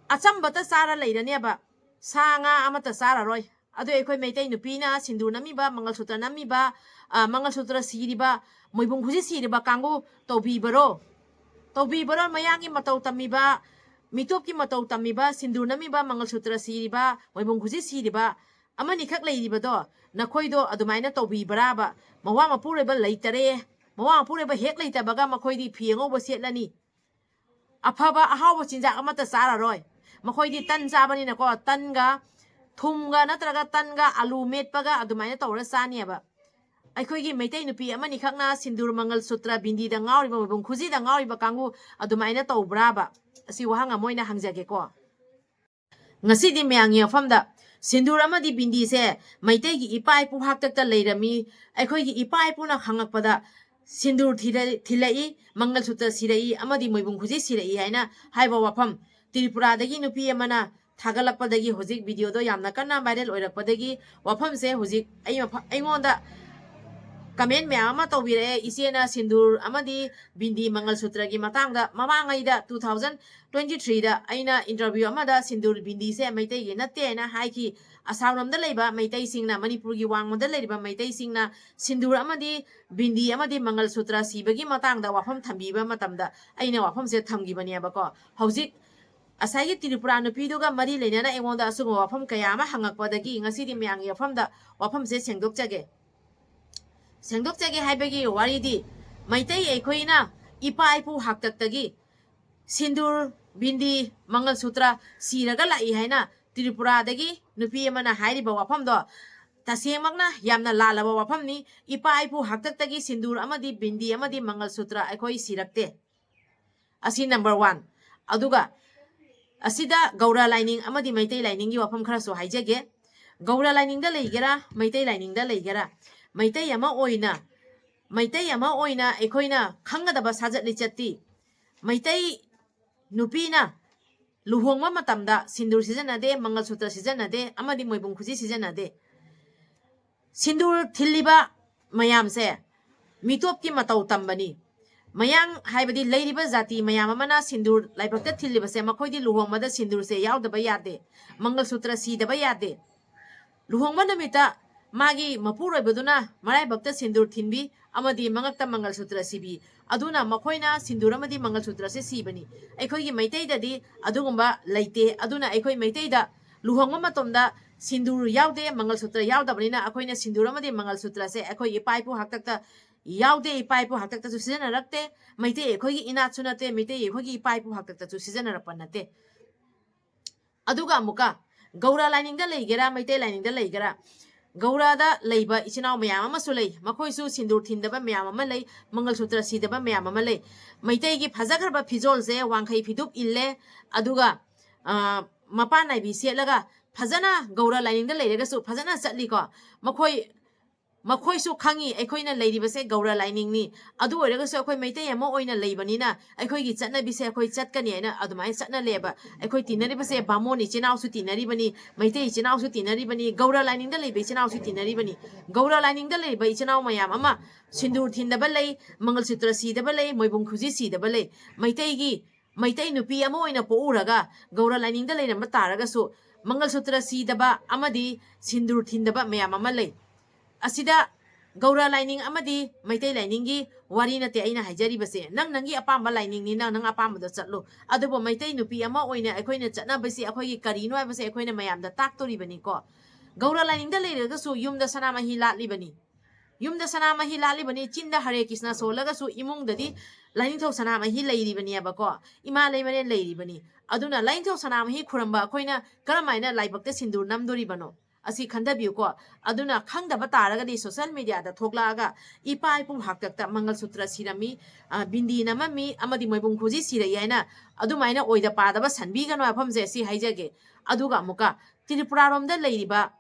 ꯑꯆꯝꯕꯇ ꯆꯥꯔ ꯂꯩꯔꯅꯦꯕ, ꯁꯥ ꯉꯥ ꯑꯃꯠꯇ ꯆꯥꯔꯔꯣꯏ꯫ ꯑꯗꯨ ꯑꯩꯈꯣꯏ ꯃꯩꯇꯩ ꯅꯨꯄꯤꯅ ꯁꯤꯟꯗꯨꯔ ꯅꯝꯃꯤꯕ, ꯃꯪꯒꯜꯁꯨꯇ꯭ꯔ ꯅꯝꯃꯤꯕ, ꯑ, ꯃꯪꯒꯜꯁꯨꯇ꯭ꯔ ꯁꯤꯔꯤꯕ, ꯃꯣꯏꯕꯨꯡ ꯈꯨꯖꯤ ꯁꯤꯔꯤꯕ ꯀꯥꯡꯕꯨ ꯇꯧꯕꯤꯕꯔꯣ? ꯇꯧꯕꯤꯕꯔꯣ? ꯃꯌꯥꯡꯒꯤ ꯃꯇꯧ ꯇꯝꯃꯤꯕ, ꯃꯤꯇꯣꯞꯀꯤ ꯃꯇꯧ ꯇꯝꯃꯤꯕ, ꯁꯤꯟꯗꯨꯔ ꯅꯝꯃꯤꯕ, ꯃꯪꯒꯜꯁꯨꯇ꯭ꯔ ꯁꯤꯔꯤꯕ, ꯃꯣꯏꯕꯨꯡ ꯈꯨꯖꯤ ꯁꯤꯔꯤꯕ ꯑꯃꯅꯤꯈꯛ ꯂꯩꯔꯤꯕꯗꯣ, ꯅꯈꯣꯏꯗꯣ ꯑꯗꯨꯃꯥꯏꯅ ꯇꯧꯕꯤꯕ꯭ꯔꯥꯕ? ꯃꯋꯥ ꯃꯄꯨꯔꯣꯏꯕ ꯂꯩꯇꯔꯦ, ꯃꯋꯥ ꯃꯄꯨꯔꯣꯏꯕ ꯍꯦꯛ ꯂꯩꯇꯕꯒ ꯃꯈꯣꯏꯗꯤ ꯐꯤ ꯑꯉꯧꯕ ꯁꯦꯠꯂꯅꯤ, ꯑꯐꯕ ꯑꯍꯥꯎꯕ ꯆꯤꯟꯖꯥꯛ ꯑꯃꯠꯇ ꯆꯥꯔꯔꯣꯏ꯫ ꯃꯈꯣꯏꯗꯤ ꯇꯟ ꯆꯥꯕꯅꯤꯅꯀꯣ, ꯇꯟꯒ ꯊꯨꯝꯒ ꯅꯠꯇ꯭ꯔꯒ ꯇꯟꯒ ꯑꯂꯨ ꯃꯦꯠꯄꯒ ꯑꯗꯨꯃꯥꯏꯅ ꯇꯧꯔ ꯆꯥꯅꯦꯕ꯫ ꯑꯩꯈꯣꯏꯒꯤ ꯃꯩꯇꯩ ꯅꯨꯄꯤ ꯑꯃꯅꯤꯈꯛꯅ ꯁꯤꯟꯗꯨꯔ, ꯃꯪꯒꯜ ꯁꯨꯇ꯭ꯔ, ꯕꯤꯟꯗꯤꯗ ꯉꯥꯎꯔꯤꯕ, ꯃꯣꯏꯕꯨꯡ ꯈꯨꯖꯤꯗ ꯉꯥꯎꯔꯤꯕ ꯀꯥꯡꯕꯨ ꯑꯗꯨꯃꯥꯏꯅ ꯇꯧꯕ꯭ꯔꯥꯕ? ꯑꯁꯤ ꯋꯥꯍꯪ ꯑꯃ ꯑꯣꯏꯅ ꯍꯪꯖꯒꯦꯀꯣ꯫ ꯉꯁꯤꯗꯤ ꯃꯌꯥꯝꯒꯤ ꯃꯐꯝꯗ ꯁꯤꯟꯗꯨꯔ ꯑꯃꯗꯤ ꯕꯤꯟꯗꯤꯁꯦ ꯃꯩꯇꯩꯒꯤ ꯏꯄꯥ ꯏꯄꯨ ꯍꯥꯛꯇꯛꯇ ꯂꯩꯔꯝꯃꯤ꯫ ꯑꯩꯈꯣꯏꯒꯤ ꯏꯄꯥ ꯏꯄꯨꯅ ꯈꯪꯉꯛꯄꯗ ꯁꯤꯟꯗꯨꯔ ꯊꯤꯔ-, ꯊꯤꯜꯂꯛꯏ, ꯃꯪꯒꯜ ꯁꯨꯇ꯭ꯔ ꯁꯤꯔꯛꯏ ꯑꯃꯗꯤ ꯃꯣꯏꯕꯨꯡ ꯈꯨꯖꯤ ꯁꯤꯔꯛꯏ ꯍꯥꯏꯅ ꯍꯥꯏꯕ ꯋꯥꯐꯝ ꯇ꯭ꯔꯤꯄꯨꯔꯥꯗꯒꯤ ꯅꯨꯄꯤ ꯑꯃꯅ ꯊꯥꯒꯠꯂꯛꯄꯗꯒꯤ ꯍꯧꯖꯤꯛ ꯚꯤꯗꯤꯑꯣꯗꯣ ꯌꯥꯝꯅ ꯀꯟꯅ ꯚꯥꯏꯔꯦꯜ ꯑꯣꯏꯔꯛꯄꯗꯒꯤ ꯋꯥꯐꯝꯁꯦ ꯍꯧꯖꯤꯛ ꯑꯩ ꯃꯐ-, ꯑꯩꯉꯣꯟꯗ ꯀꯃꯦꯟ ꯃꯌꯥꯝ ꯑꯃ ꯇꯧꯕꯤꯔꯛꯑꯦ꯫ ꯏꯆꯦꯅ ꯁꯤꯟꯗꯨꯔ ꯑꯃꯗꯤ ꯕꯤꯟꯗꯤ ꯃꯪꯒꯜ ꯁꯨꯇ꯭ꯔꯒꯤ ꯃꯇꯥꯡꯗ ꯃꯃꯥꯡꯉꯩꯗ two thousand twenty threeꯗ ꯑꯩꯅ ꯏꯟꯇꯔꯚ꯭ꯌꯨ ꯑꯃꯗ ꯁꯤꯟꯗꯨꯔ ꯕꯤꯟꯗꯤꯁꯦ ꯃꯩꯇꯩꯒꯤ ꯅꯠꯇꯦ ꯍꯥꯏꯅ ꯍꯥꯏꯈꯤ꯫ ꯑꯁꯥꯝꯂꯣꯝꯗ ꯂꯩꯕ ꯃꯩꯇꯩꯁꯤꯡꯅ, ꯃꯅꯤꯄꯨꯔꯒꯤ ꯋꯥꯡꯃꯗ ꯂꯩꯔꯤꯕ ꯃꯩꯇꯩꯁꯤꯡꯅ ꯁꯤꯟꯗꯨꯔ ꯑꯃꯗꯤ ꯕꯤꯟꯗꯤ ꯑꯃꯗꯤ ꯃꯪꯒꯜ ꯁꯨꯇ꯭ꯔ ꯁꯤꯕꯒꯤ ꯃꯇꯥꯡꯗ ꯋꯥꯐꯝ ꯊꯝꯕꯤꯕ ꯃꯇꯝꯗ ꯑꯩꯅ ꯋꯥꯐꯝꯁꯦ ꯊꯝꯈꯤꯕꯅꯦꯕꯀꯣ꯫ ꯍꯧꯖꯤꯛ ꯉꯁꯥꯏꯒꯤ ꯇ꯭ꯔꯤꯄꯨꯔꯥ ꯅꯨꯄꯤꯗꯨꯒ ꯃꯔꯤ ꯂꯩꯅꯅ ꯑꯩꯉꯣꯟꯗ ꯑꯆꯨꯝꯕ ꯋꯥꯐꯝ ꯀꯌꯥ ꯑꯃ ꯍꯪꯉꯛꯄꯗꯒꯤ ꯉꯁꯤꯗꯤ ꯃꯌꯥꯝꯒꯤ ꯃꯐꯝꯗ ꯋꯥꯐꯝꯁꯦ ꯁꯦꯡꯗꯣꯛꯆꯒꯦ꯫ ꯁꯦꯡꯗꯣꯛꯆꯒꯦ ꯍꯥꯏꯕꯒꯤ ꯋꯥꯔꯤꯗꯤ ꯃꯩꯇꯩ ꯑꯩꯈꯣꯏꯅ ꯏꯄꯥ ꯏꯄꯨ ꯍꯥꯛꯇꯛꯇꯒꯤ ꯁꯤꯟꯗꯨꯔ, ꯕꯤꯟꯗꯤ, ꯃꯪꯒꯜ ꯁꯨꯇ꯭ꯔ ꯁꯤꯔꯒ ꯂꯥꯛꯏ ꯍꯥꯏꯅ ꯇ꯭ꯔꯤꯄꯨꯔꯥꯗꯒꯤ ꯅꯨꯄꯤ ꯑꯃꯅ ꯍꯥꯏꯔꯤꯕ ꯋꯥꯐꯝꯗꯣ ꯇꯁꯦꯡꯃꯛꯅ ꯌꯥꯝꯅ ꯂꯥꯜꯂꯕ ꯋꯥꯐꯝꯅꯤ꯫ ꯏꯄꯥ ꯏꯄꯨ ꯍꯥꯛꯇꯛꯇꯒꯤ ꯁꯤꯟꯗꯨꯔ ꯑꯃꯗꯤ ꯕꯤꯟꯗꯤ ꯑꯃꯗꯤ ꯃꯪꯒꯜ ꯁꯨꯇ꯭ꯔ ꯑꯩꯈꯣꯏ ꯁꯤꯔꯛꯇꯦ꯫ ꯑꯁꯤ number one꯫ ꯑꯗꯨꯒ ꯑꯁꯤꯗ ꯒꯧꯔ ꯂꯥꯏꯅꯤꯡ ꯑꯃꯗꯤ ꯃꯩꯇꯩ ꯂꯥꯏꯅꯤꯡꯒꯤ ꯋꯥꯐꯝ ꯈꯔꯁꯨ ꯍꯥꯏꯖꯒꯦ꯫ ꯒꯧꯔ ꯂꯥꯏꯅꯤꯡꯗ ꯂꯩꯒꯦꯔꯥ, ꯃꯩꯇꯩ ꯂꯥꯏꯅꯤꯡꯗ ꯂꯩꯒꯦꯔꯥ, ꯃꯩꯇꯩ ꯑꯃ ꯑꯣꯏꯅ, ꯃꯩꯇꯩ ꯑꯃ ꯑꯣꯏꯅ ꯑꯩꯈꯣꯏꯅ ꯈꯪꯒꯗꯕ ꯁꯥꯖꯠ ꯂꯤꯆꯠꯇꯤ ꯃꯩꯇꯩ ꯅꯨꯄꯤꯅ ꯂꯨꯍꯣꯡꯕ ꯃꯇꯝꯗ ꯁꯤꯟꯗꯨꯔ ꯁꯤꯖꯤꯟꯅꯗꯦ, ꯃꯪꯒꯜ ꯁꯨꯇ꯭ꯔ ꯁꯤꯖꯤꯟꯅꯗꯦ, ꯑꯃꯗꯤ ꯃꯣꯏꯕꯨꯡ ꯈꯨꯖꯤ ꯁꯤꯖꯤꯟꯅꯗꯦ꯫ ꯁꯤꯟꯗꯨꯔ ꯊꯤꯜꯂꯤꯕ ꯃꯌꯥꯝꯁꯦ ꯃꯤꯇꯣꯞꯀꯤ ꯃꯇꯧ ꯇꯝꯕꯅꯤ꯫ ꯃꯌꯥꯡ ꯍꯥꯏꯕꯗꯤ ꯂꯩꯔꯤꯕ ꯖꯥꯇꯤ ꯃꯌꯥꯝ ꯑꯃꯅ ꯁꯤꯟꯗꯨꯔ ꯂꯥꯏꯕꯛꯇ ꯊꯤꯜꯂꯤꯕꯁꯦ ꯃꯈꯣꯏꯗꯤ ꯂꯨꯍꯣꯡꯕꯗ ꯁꯤꯟꯗꯨꯔꯁꯦ ꯌꯥꯎꯗꯕ ꯌꯥꯗꯦ, ꯃꯪꯒꯜ ꯁꯨꯇ꯭ꯔ ꯁꯤꯗꯕ ꯌꯥꯗꯦ꯫ ꯂꯨꯍꯣꯡꯕ ꯅꯨꯃꯤꯠꯇ ꯃꯥꯒꯤ ꯃꯄꯨꯔꯣꯏꯕꯗꯨꯅ ꯃꯔꯥꯏꯕꯛꯇ ꯁꯤꯟꯗꯨꯔ ꯊꯤꯟꯕꯤ ꯑꯃꯗꯤ ꯃꯉꯛꯇ ꯃꯪꯒꯜ ꯁꯨꯇ꯭ꯔ ꯁꯤꯕꯤ꯫ ꯑꯗꯨꯅ ꯃꯈꯣꯏꯅ ꯁꯤꯟꯗꯨꯔ ꯑꯃꯗꯤ ꯃꯪꯒꯜ ꯁꯨꯇ꯭ꯔꯁꯦ ꯁꯤꯕꯅꯤ꯫ ꯑꯩꯈꯣꯏꯒꯤ ꯃꯩꯇꯩꯗꯗꯤ ꯑꯗꯨꯒꯨꯝꯕ ꯂꯩꯇꯦ꯫ ꯑꯗꯨꯅ ꯑꯩꯈꯣꯏ ꯃꯩꯇꯩꯗ ꯂꯨꯍꯣꯡꯕ ꯃꯇꯝꯗ ꯁꯤꯟꯗꯨꯔ ꯌꯥꯎꯗꯦ, ꯃꯪꯒꯜ ꯁꯨꯇ꯭ꯔ ꯌꯥꯎꯗꯕꯅꯤꯅ ꯑꯩꯈꯣꯏꯅ ꯁꯤꯟꯗꯨꯔ ꯑꯃꯗꯤ ꯃꯪꯒꯜ ꯁꯨꯇ꯭ꯔꯁꯦ ꯑꯩꯈꯣꯏ ꯏꯄꯥ ꯏꯄꯨ ꯍꯥꯛꯇꯛꯇ ꯌꯥꯎꯗꯦ, ꯏꯄꯥ ꯏꯄꯨ ꯍꯥꯛꯇꯛꯇꯁꯨ ꯁꯤꯖꯤꯟꯅꯔꯛꯇꯦ꯫ ꯃꯩꯇꯩ ꯑꯩꯈꯣꯏꯒꯤ ꯏꯅꯥꯠꯁꯨ ꯅꯠꯇꯦ, ꯃꯩꯇꯩ ꯑꯩꯈꯣꯏꯒꯤ ꯏꯄꯥ ꯏꯄꯨ ꯍꯥꯛꯇꯛꯇꯁꯨ ꯁꯤꯖꯤꯟꯅꯔꯛꯄ ꯅꯠꯇꯦ꯫ ꯑꯗꯨꯒ ꯑꯃꯨꯛꯀ ꯒꯧꯔ ꯂꯥꯏꯅꯤꯡꯗ ꯂꯩꯒꯦꯔꯥ, ꯃꯩꯇꯩ ꯂꯥꯏꯅꯤꯡꯗ ꯂꯩꯒꯦꯔꯥ, ꯒꯧꯔꯗ ꯂꯩꯕ ꯏꯆꯤꯟ ꯏꯅꯥꯎ ꯃꯌꯥꯝ ꯑꯃꯁꯨ ꯂꯩ꯫ ꯃꯈꯣꯏꯁꯨ ꯁꯤꯟꯗꯨꯔ ꯊꯤꯟꯗꯕ ꯃꯌꯥꯝ ꯑꯃ ꯂꯩ, ꯃꯪꯒꯜ ꯁꯨꯇ꯭ꯔ ꯁꯤꯗꯕ ꯃꯌꯥꯝ ꯑꯃ ꯂꯩ꯫ ꯃꯩꯇꯩꯒꯤ ꯐꯖꯈ꯭ꯔꯕ ꯐꯤꯖꯣꯜꯁꯦ ꯋꯥꯡꯈꯩ ꯐꯤꯗꯨꯞ ꯏꯜꯂꯦ, ꯑꯗꯨꯒ, ꯑ, ꯃꯄꯥꯟ ꯅꯥꯏꯕꯤ ꯁꯦꯠꯂꯒ ꯐꯖꯅ ꯒꯧꯔ ꯂꯥꯏꯅꯤꯡꯗ ꯂꯩꯔꯒꯁꯨ ꯐꯖꯅ ꯆꯠꯂꯤꯀꯣ꯫ ꯃꯈꯣꯏ ꯃꯈꯣꯏꯁꯨ ꯈꯪꯉꯤ ꯑꯩꯈꯣꯏꯅ ꯂꯩꯔꯤꯕꯁꯦ ꯒꯧꯔ ꯂꯥꯏꯅꯤꯡꯅꯤ꯫ ꯑꯗꯨ ꯑꯣꯏꯔꯒꯁꯨ ꯑꯩꯈꯣꯏ ꯃꯩꯇꯩ ꯑꯃ ꯑꯣꯏꯅ ꯂꯩꯕꯅꯤꯅ ꯑꯩꯈꯣꯏꯒꯤ ꯆꯠꯅꯕꯤꯁꯦ ꯑꯩꯈꯣꯏ ꯆꯠꯀꯅꯤ ꯍꯥꯏꯅ ꯑꯗꯨꯃꯥꯏꯅ ꯆꯠꯅꯂꯦꯕ꯫ ꯑꯩꯈꯣꯏ ꯇꯤꯟꯅꯔꯤꯕꯁꯦ ꯕꯥꯃꯣꯟ ꯏꯆꯤꯟ ꯏꯅꯥꯎꯁꯨ ꯇꯤꯟꯅꯔꯤꯕꯅꯤ, ꯃꯩꯇꯩ ꯏꯆꯤꯟ ꯏꯅꯥꯎꯁꯨ ꯇꯤꯟꯅꯔꯤꯕꯅꯤ, ꯒꯧꯔ ꯂꯥꯏꯅꯤꯡꯗ ꯂꯩꯕ ꯏꯆꯤꯟ ꯏꯅꯥꯎꯁꯨ ꯇꯤꯟꯅꯔꯤꯕꯅꯤ꯫ ꯒꯧꯔ ꯂꯥꯏꯅꯤꯡꯗ ꯂꯩꯕ ꯏꯆꯤꯟ ꯏꯅꯥꯎ ꯃꯌꯥꯝ ꯑꯃ ꯁꯤꯟꯗꯨꯔ ꯊꯤꯟꯗꯕ ꯂꯩ, ꯃꯪꯒꯜꯁꯨꯇ꯭ꯔ ꯁꯤꯗꯕ ꯂꯩ, ꯃꯣꯏꯕꯨꯡ ꯈꯨꯖꯤ ꯁꯤꯗꯕ ꯂꯩ꯫ ꯃꯩꯇꯩꯒꯤ, ꯃꯩꯇꯩ ꯅꯨꯄꯤ ꯑꯃ ꯑꯣꯏꯅ ꯄꯣꯛꯎꯔꯒ ꯒꯧꯔ ꯂꯥꯏꯅꯤꯡꯗ ꯂꯩꯔꯝꯕ ꯇꯥꯔꯒꯁꯨ ꯃꯪꯒꯜꯁꯨꯇ꯭ꯔ ꯁꯤꯗꯕ ꯑꯃꯗꯤ ꯁꯤꯟꯗꯨꯔ ꯊꯤꯟꯗꯕ ꯃꯌꯥꯝ ꯑꯃ ꯂꯩ꯫ ꯑꯁꯤꯗ ꯒꯧꯔ ꯂꯥꯏꯅꯤꯡ ꯑꯃꯗꯤ ꯃꯩꯇꯩ ꯂꯥꯏꯅꯤꯡꯒꯤ ꯋꯥꯔꯤ ꯅꯠꯇꯦ ꯑꯩꯅ ꯍꯥꯏꯖꯔꯤꯕꯁꯦ꯫ ꯅꯪ ꯅꯪꯒꯤ ꯑꯄꯥꯝꯕ ꯂꯥꯏꯅꯤꯡꯅꯤ, ꯅꯪ ꯅꯪ ꯑꯄꯥꯝꯕꯗ ꯆꯠꯂꯨ꯫ ꯑꯗꯨꯕꯨ ꯃꯩꯇꯩ ꯅꯨꯄꯤ ꯑꯃ ꯑꯣꯏꯅ ꯑꯩꯈꯣꯏꯅ ꯆꯠꯅꯕꯁꯤ ꯑꯩꯈꯣꯏꯒꯤ ꯀꯔꯤꯅꯣ ꯍꯥꯏꯕꯁꯦ ꯑꯩꯈꯣꯏꯅ ꯃꯌꯥꯝꯗ ꯇꯥꯛꯇꯣꯔꯤꯕꯅꯤꯀꯣ꯫ ꯒꯧꯔ ꯂꯥꯏꯅꯤꯡꯗ ꯂꯩꯔꯒꯁꯨ ꯌꯨꯝꯗ ꯁꯅꯥꯃꯍꯤ ꯂꯥꯠꯂꯤꯕꯅꯤ꯫ ꯌꯨꯝꯗ ꯁꯅꯥꯃꯍꯤ ꯂꯥꯠꯂꯤꯕꯅꯤ, ꯆꯤꯟꯗ ꯍꯔꯦ ꯀ꯭ꯔꯤꯁꯅ ꯁꯣꯜꯂꯒꯁꯨ ꯏꯃꯨꯡꯗꯗꯤ ꯂꯥꯏꯅꯤꯡꯊꯧ ꯁꯅꯥꯃꯍꯤ ꯂꯩꯔꯤꯕꯅꯦꯕꯀꯣ, ꯏꯃꯥ ꯂꯩꯃꯔꯦꯟ ꯂꯩꯔꯤꯕꯅꯤ꯫ ꯑꯗꯨꯅ ꯂꯥꯏꯅꯤꯡꯊꯧ ꯁꯅꯥꯃꯍꯤ ꯈꯨꯔꯝꯕ ꯑꯩꯈꯣꯏꯅ ꯀꯔꯝꯍꯥꯏꯅ ꯂꯥꯏꯕꯛꯇ ꯁꯤꯟꯗꯨꯔ ꯅꯝꯗꯣꯔꯤꯕꯅꯣ? ꯑꯁꯤ ꯈꯟꯊꯕꯤꯌꯨꯀꯣ꯫ ꯑꯗꯨꯅ ꯈꯪꯗꯕ ꯇꯥꯔꯒꯗꯤ social mediaꯗ ꯊꯣꯛꯂꯛꯑꯒ ꯏꯄꯥ ꯏꯄꯨ ꯍꯥꯛꯇꯛꯇ ꯃꯪꯒꯜꯁꯨꯇ꯭ꯔ ꯁꯤꯔꯝꯃꯤ, ꯑ, ꯕꯤꯟꯗꯤ ꯅꯝꯃꯝꯃꯤ ꯑꯃꯗꯤ ꯃꯣꯏꯕꯨꯡ ꯈꯨꯖꯤ ꯁꯤꯔꯛꯏ ꯍꯥꯏꯅ ꯑꯗꯨꯃꯥꯏꯅ ꯑꯣꯏꯗ ꯄꯥꯗꯕ ꯁꯟꯕꯤꯒꯅꯨ ꯍꯥꯏꯐꯝꯁꯦ ꯁꯤ ꯍꯥꯏꯖꯒꯦ꯫ ꯑꯗꯨꯒ ꯑꯃꯨꯛꯀ ꯇ꯭ꯔꯤꯄꯨꯔꯥꯔꯣꯝꯗ ꯂꯩꯔꯤꯕ,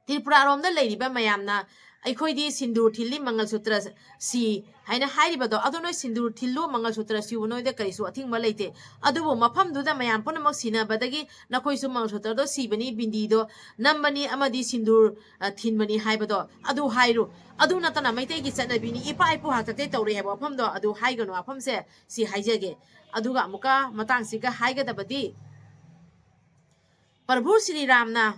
ꯇ꯭ꯔꯤꯄꯨꯔꯥꯔꯣꯝꯗ ꯂꯩꯔꯤꯕ ꯃꯌꯥꯝꯅ ꯑꯩꯈꯣꯏꯗꯤ ꯁꯤꯟꯗꯨꯔ ꯊꯤꯜꯂꯤ, ꯃꯪꯒꯜꯁꯨꯇ꯭ꯔ ꯁꯤ ꯍꯥꯏꯅ ꯍꯥꯏꯔꯤꯕꯗꯣ, ꯑꯗꯣ ꯅꯣꯏ ꯁꯤꯟꯗꯨꯔ ꯊꯤꯜꯂꯨ, ꯃꯪꯒꯜꯁꯨꯇ꯭ꯔ ꯁꯤꯌꯨ, ꯅꯣꯏꯗ ꯀꯔꯤꯁꯨ ꯑꯊꯤꯡꯕ ꯂꯩꯇꯦ꯫ ꯑꯗꯨꯕꯨ ꯃꯐꯝꯗꯨꯗ ꯃꯌꯥꯝ ꯄꯨꯝꯅꯃꯛ ꯁꯤꯟꯅꯕꯗꯒꯤ ꯅꯈꯣꯏꯁꯨ ꯃꯪꯒꯜꯁꯨꯇ꯭ꯔꯗꯣ ꯁꯤꯕꯅꯤ, ꯕꯤꯟꯗꯤꯗꯣ ꯅꯝꯕꯅꯤ ꯑꯃꯗꯤ ꯁꯤꯟꯗꯨꯔ, ꯑ, ꯊꯤꯟꯕꯅꯤ ꯍꯥꯏꯕꯗꯣ ꯑꯗꯨ ꯍꯥꯏꯔꯨ꯫ ꯑꯗꯨ ꯅꯠꯇꯅ ꯃꯩꯇꯩꯒꯤ ꯆꯠꯅꯕꯤꯅꯤ, ꯏꯄꯥ ꯏꯄꯨ ꯍꯥꯛꯇꯛꯇꯩ ꯇꯧꯔꯛꯑꯦ ꯍꯥꯏꯕ ꯋꯥꯐꯝꯗꯣ ꯑꯗꯨ ꯍꯥꯏꯒꯅꯨ꯫ ꯋꯥꯐꯝꯁꯦ ꯁꯤ ꯍꯥꯏꯖꯒꯦ꯫ ꯑꯗꯨꯒ ꯑꯃꯨꯛꯀ ꯃꯇꯥꯡꯁꯤꯒ ꯍꯥꯏꯒꯗꯕꯗꯤ, ꯄ꯭ꯔꯚꯨ ꯁ꯭ꯔꯤ ꯔꯥꯝꯅ,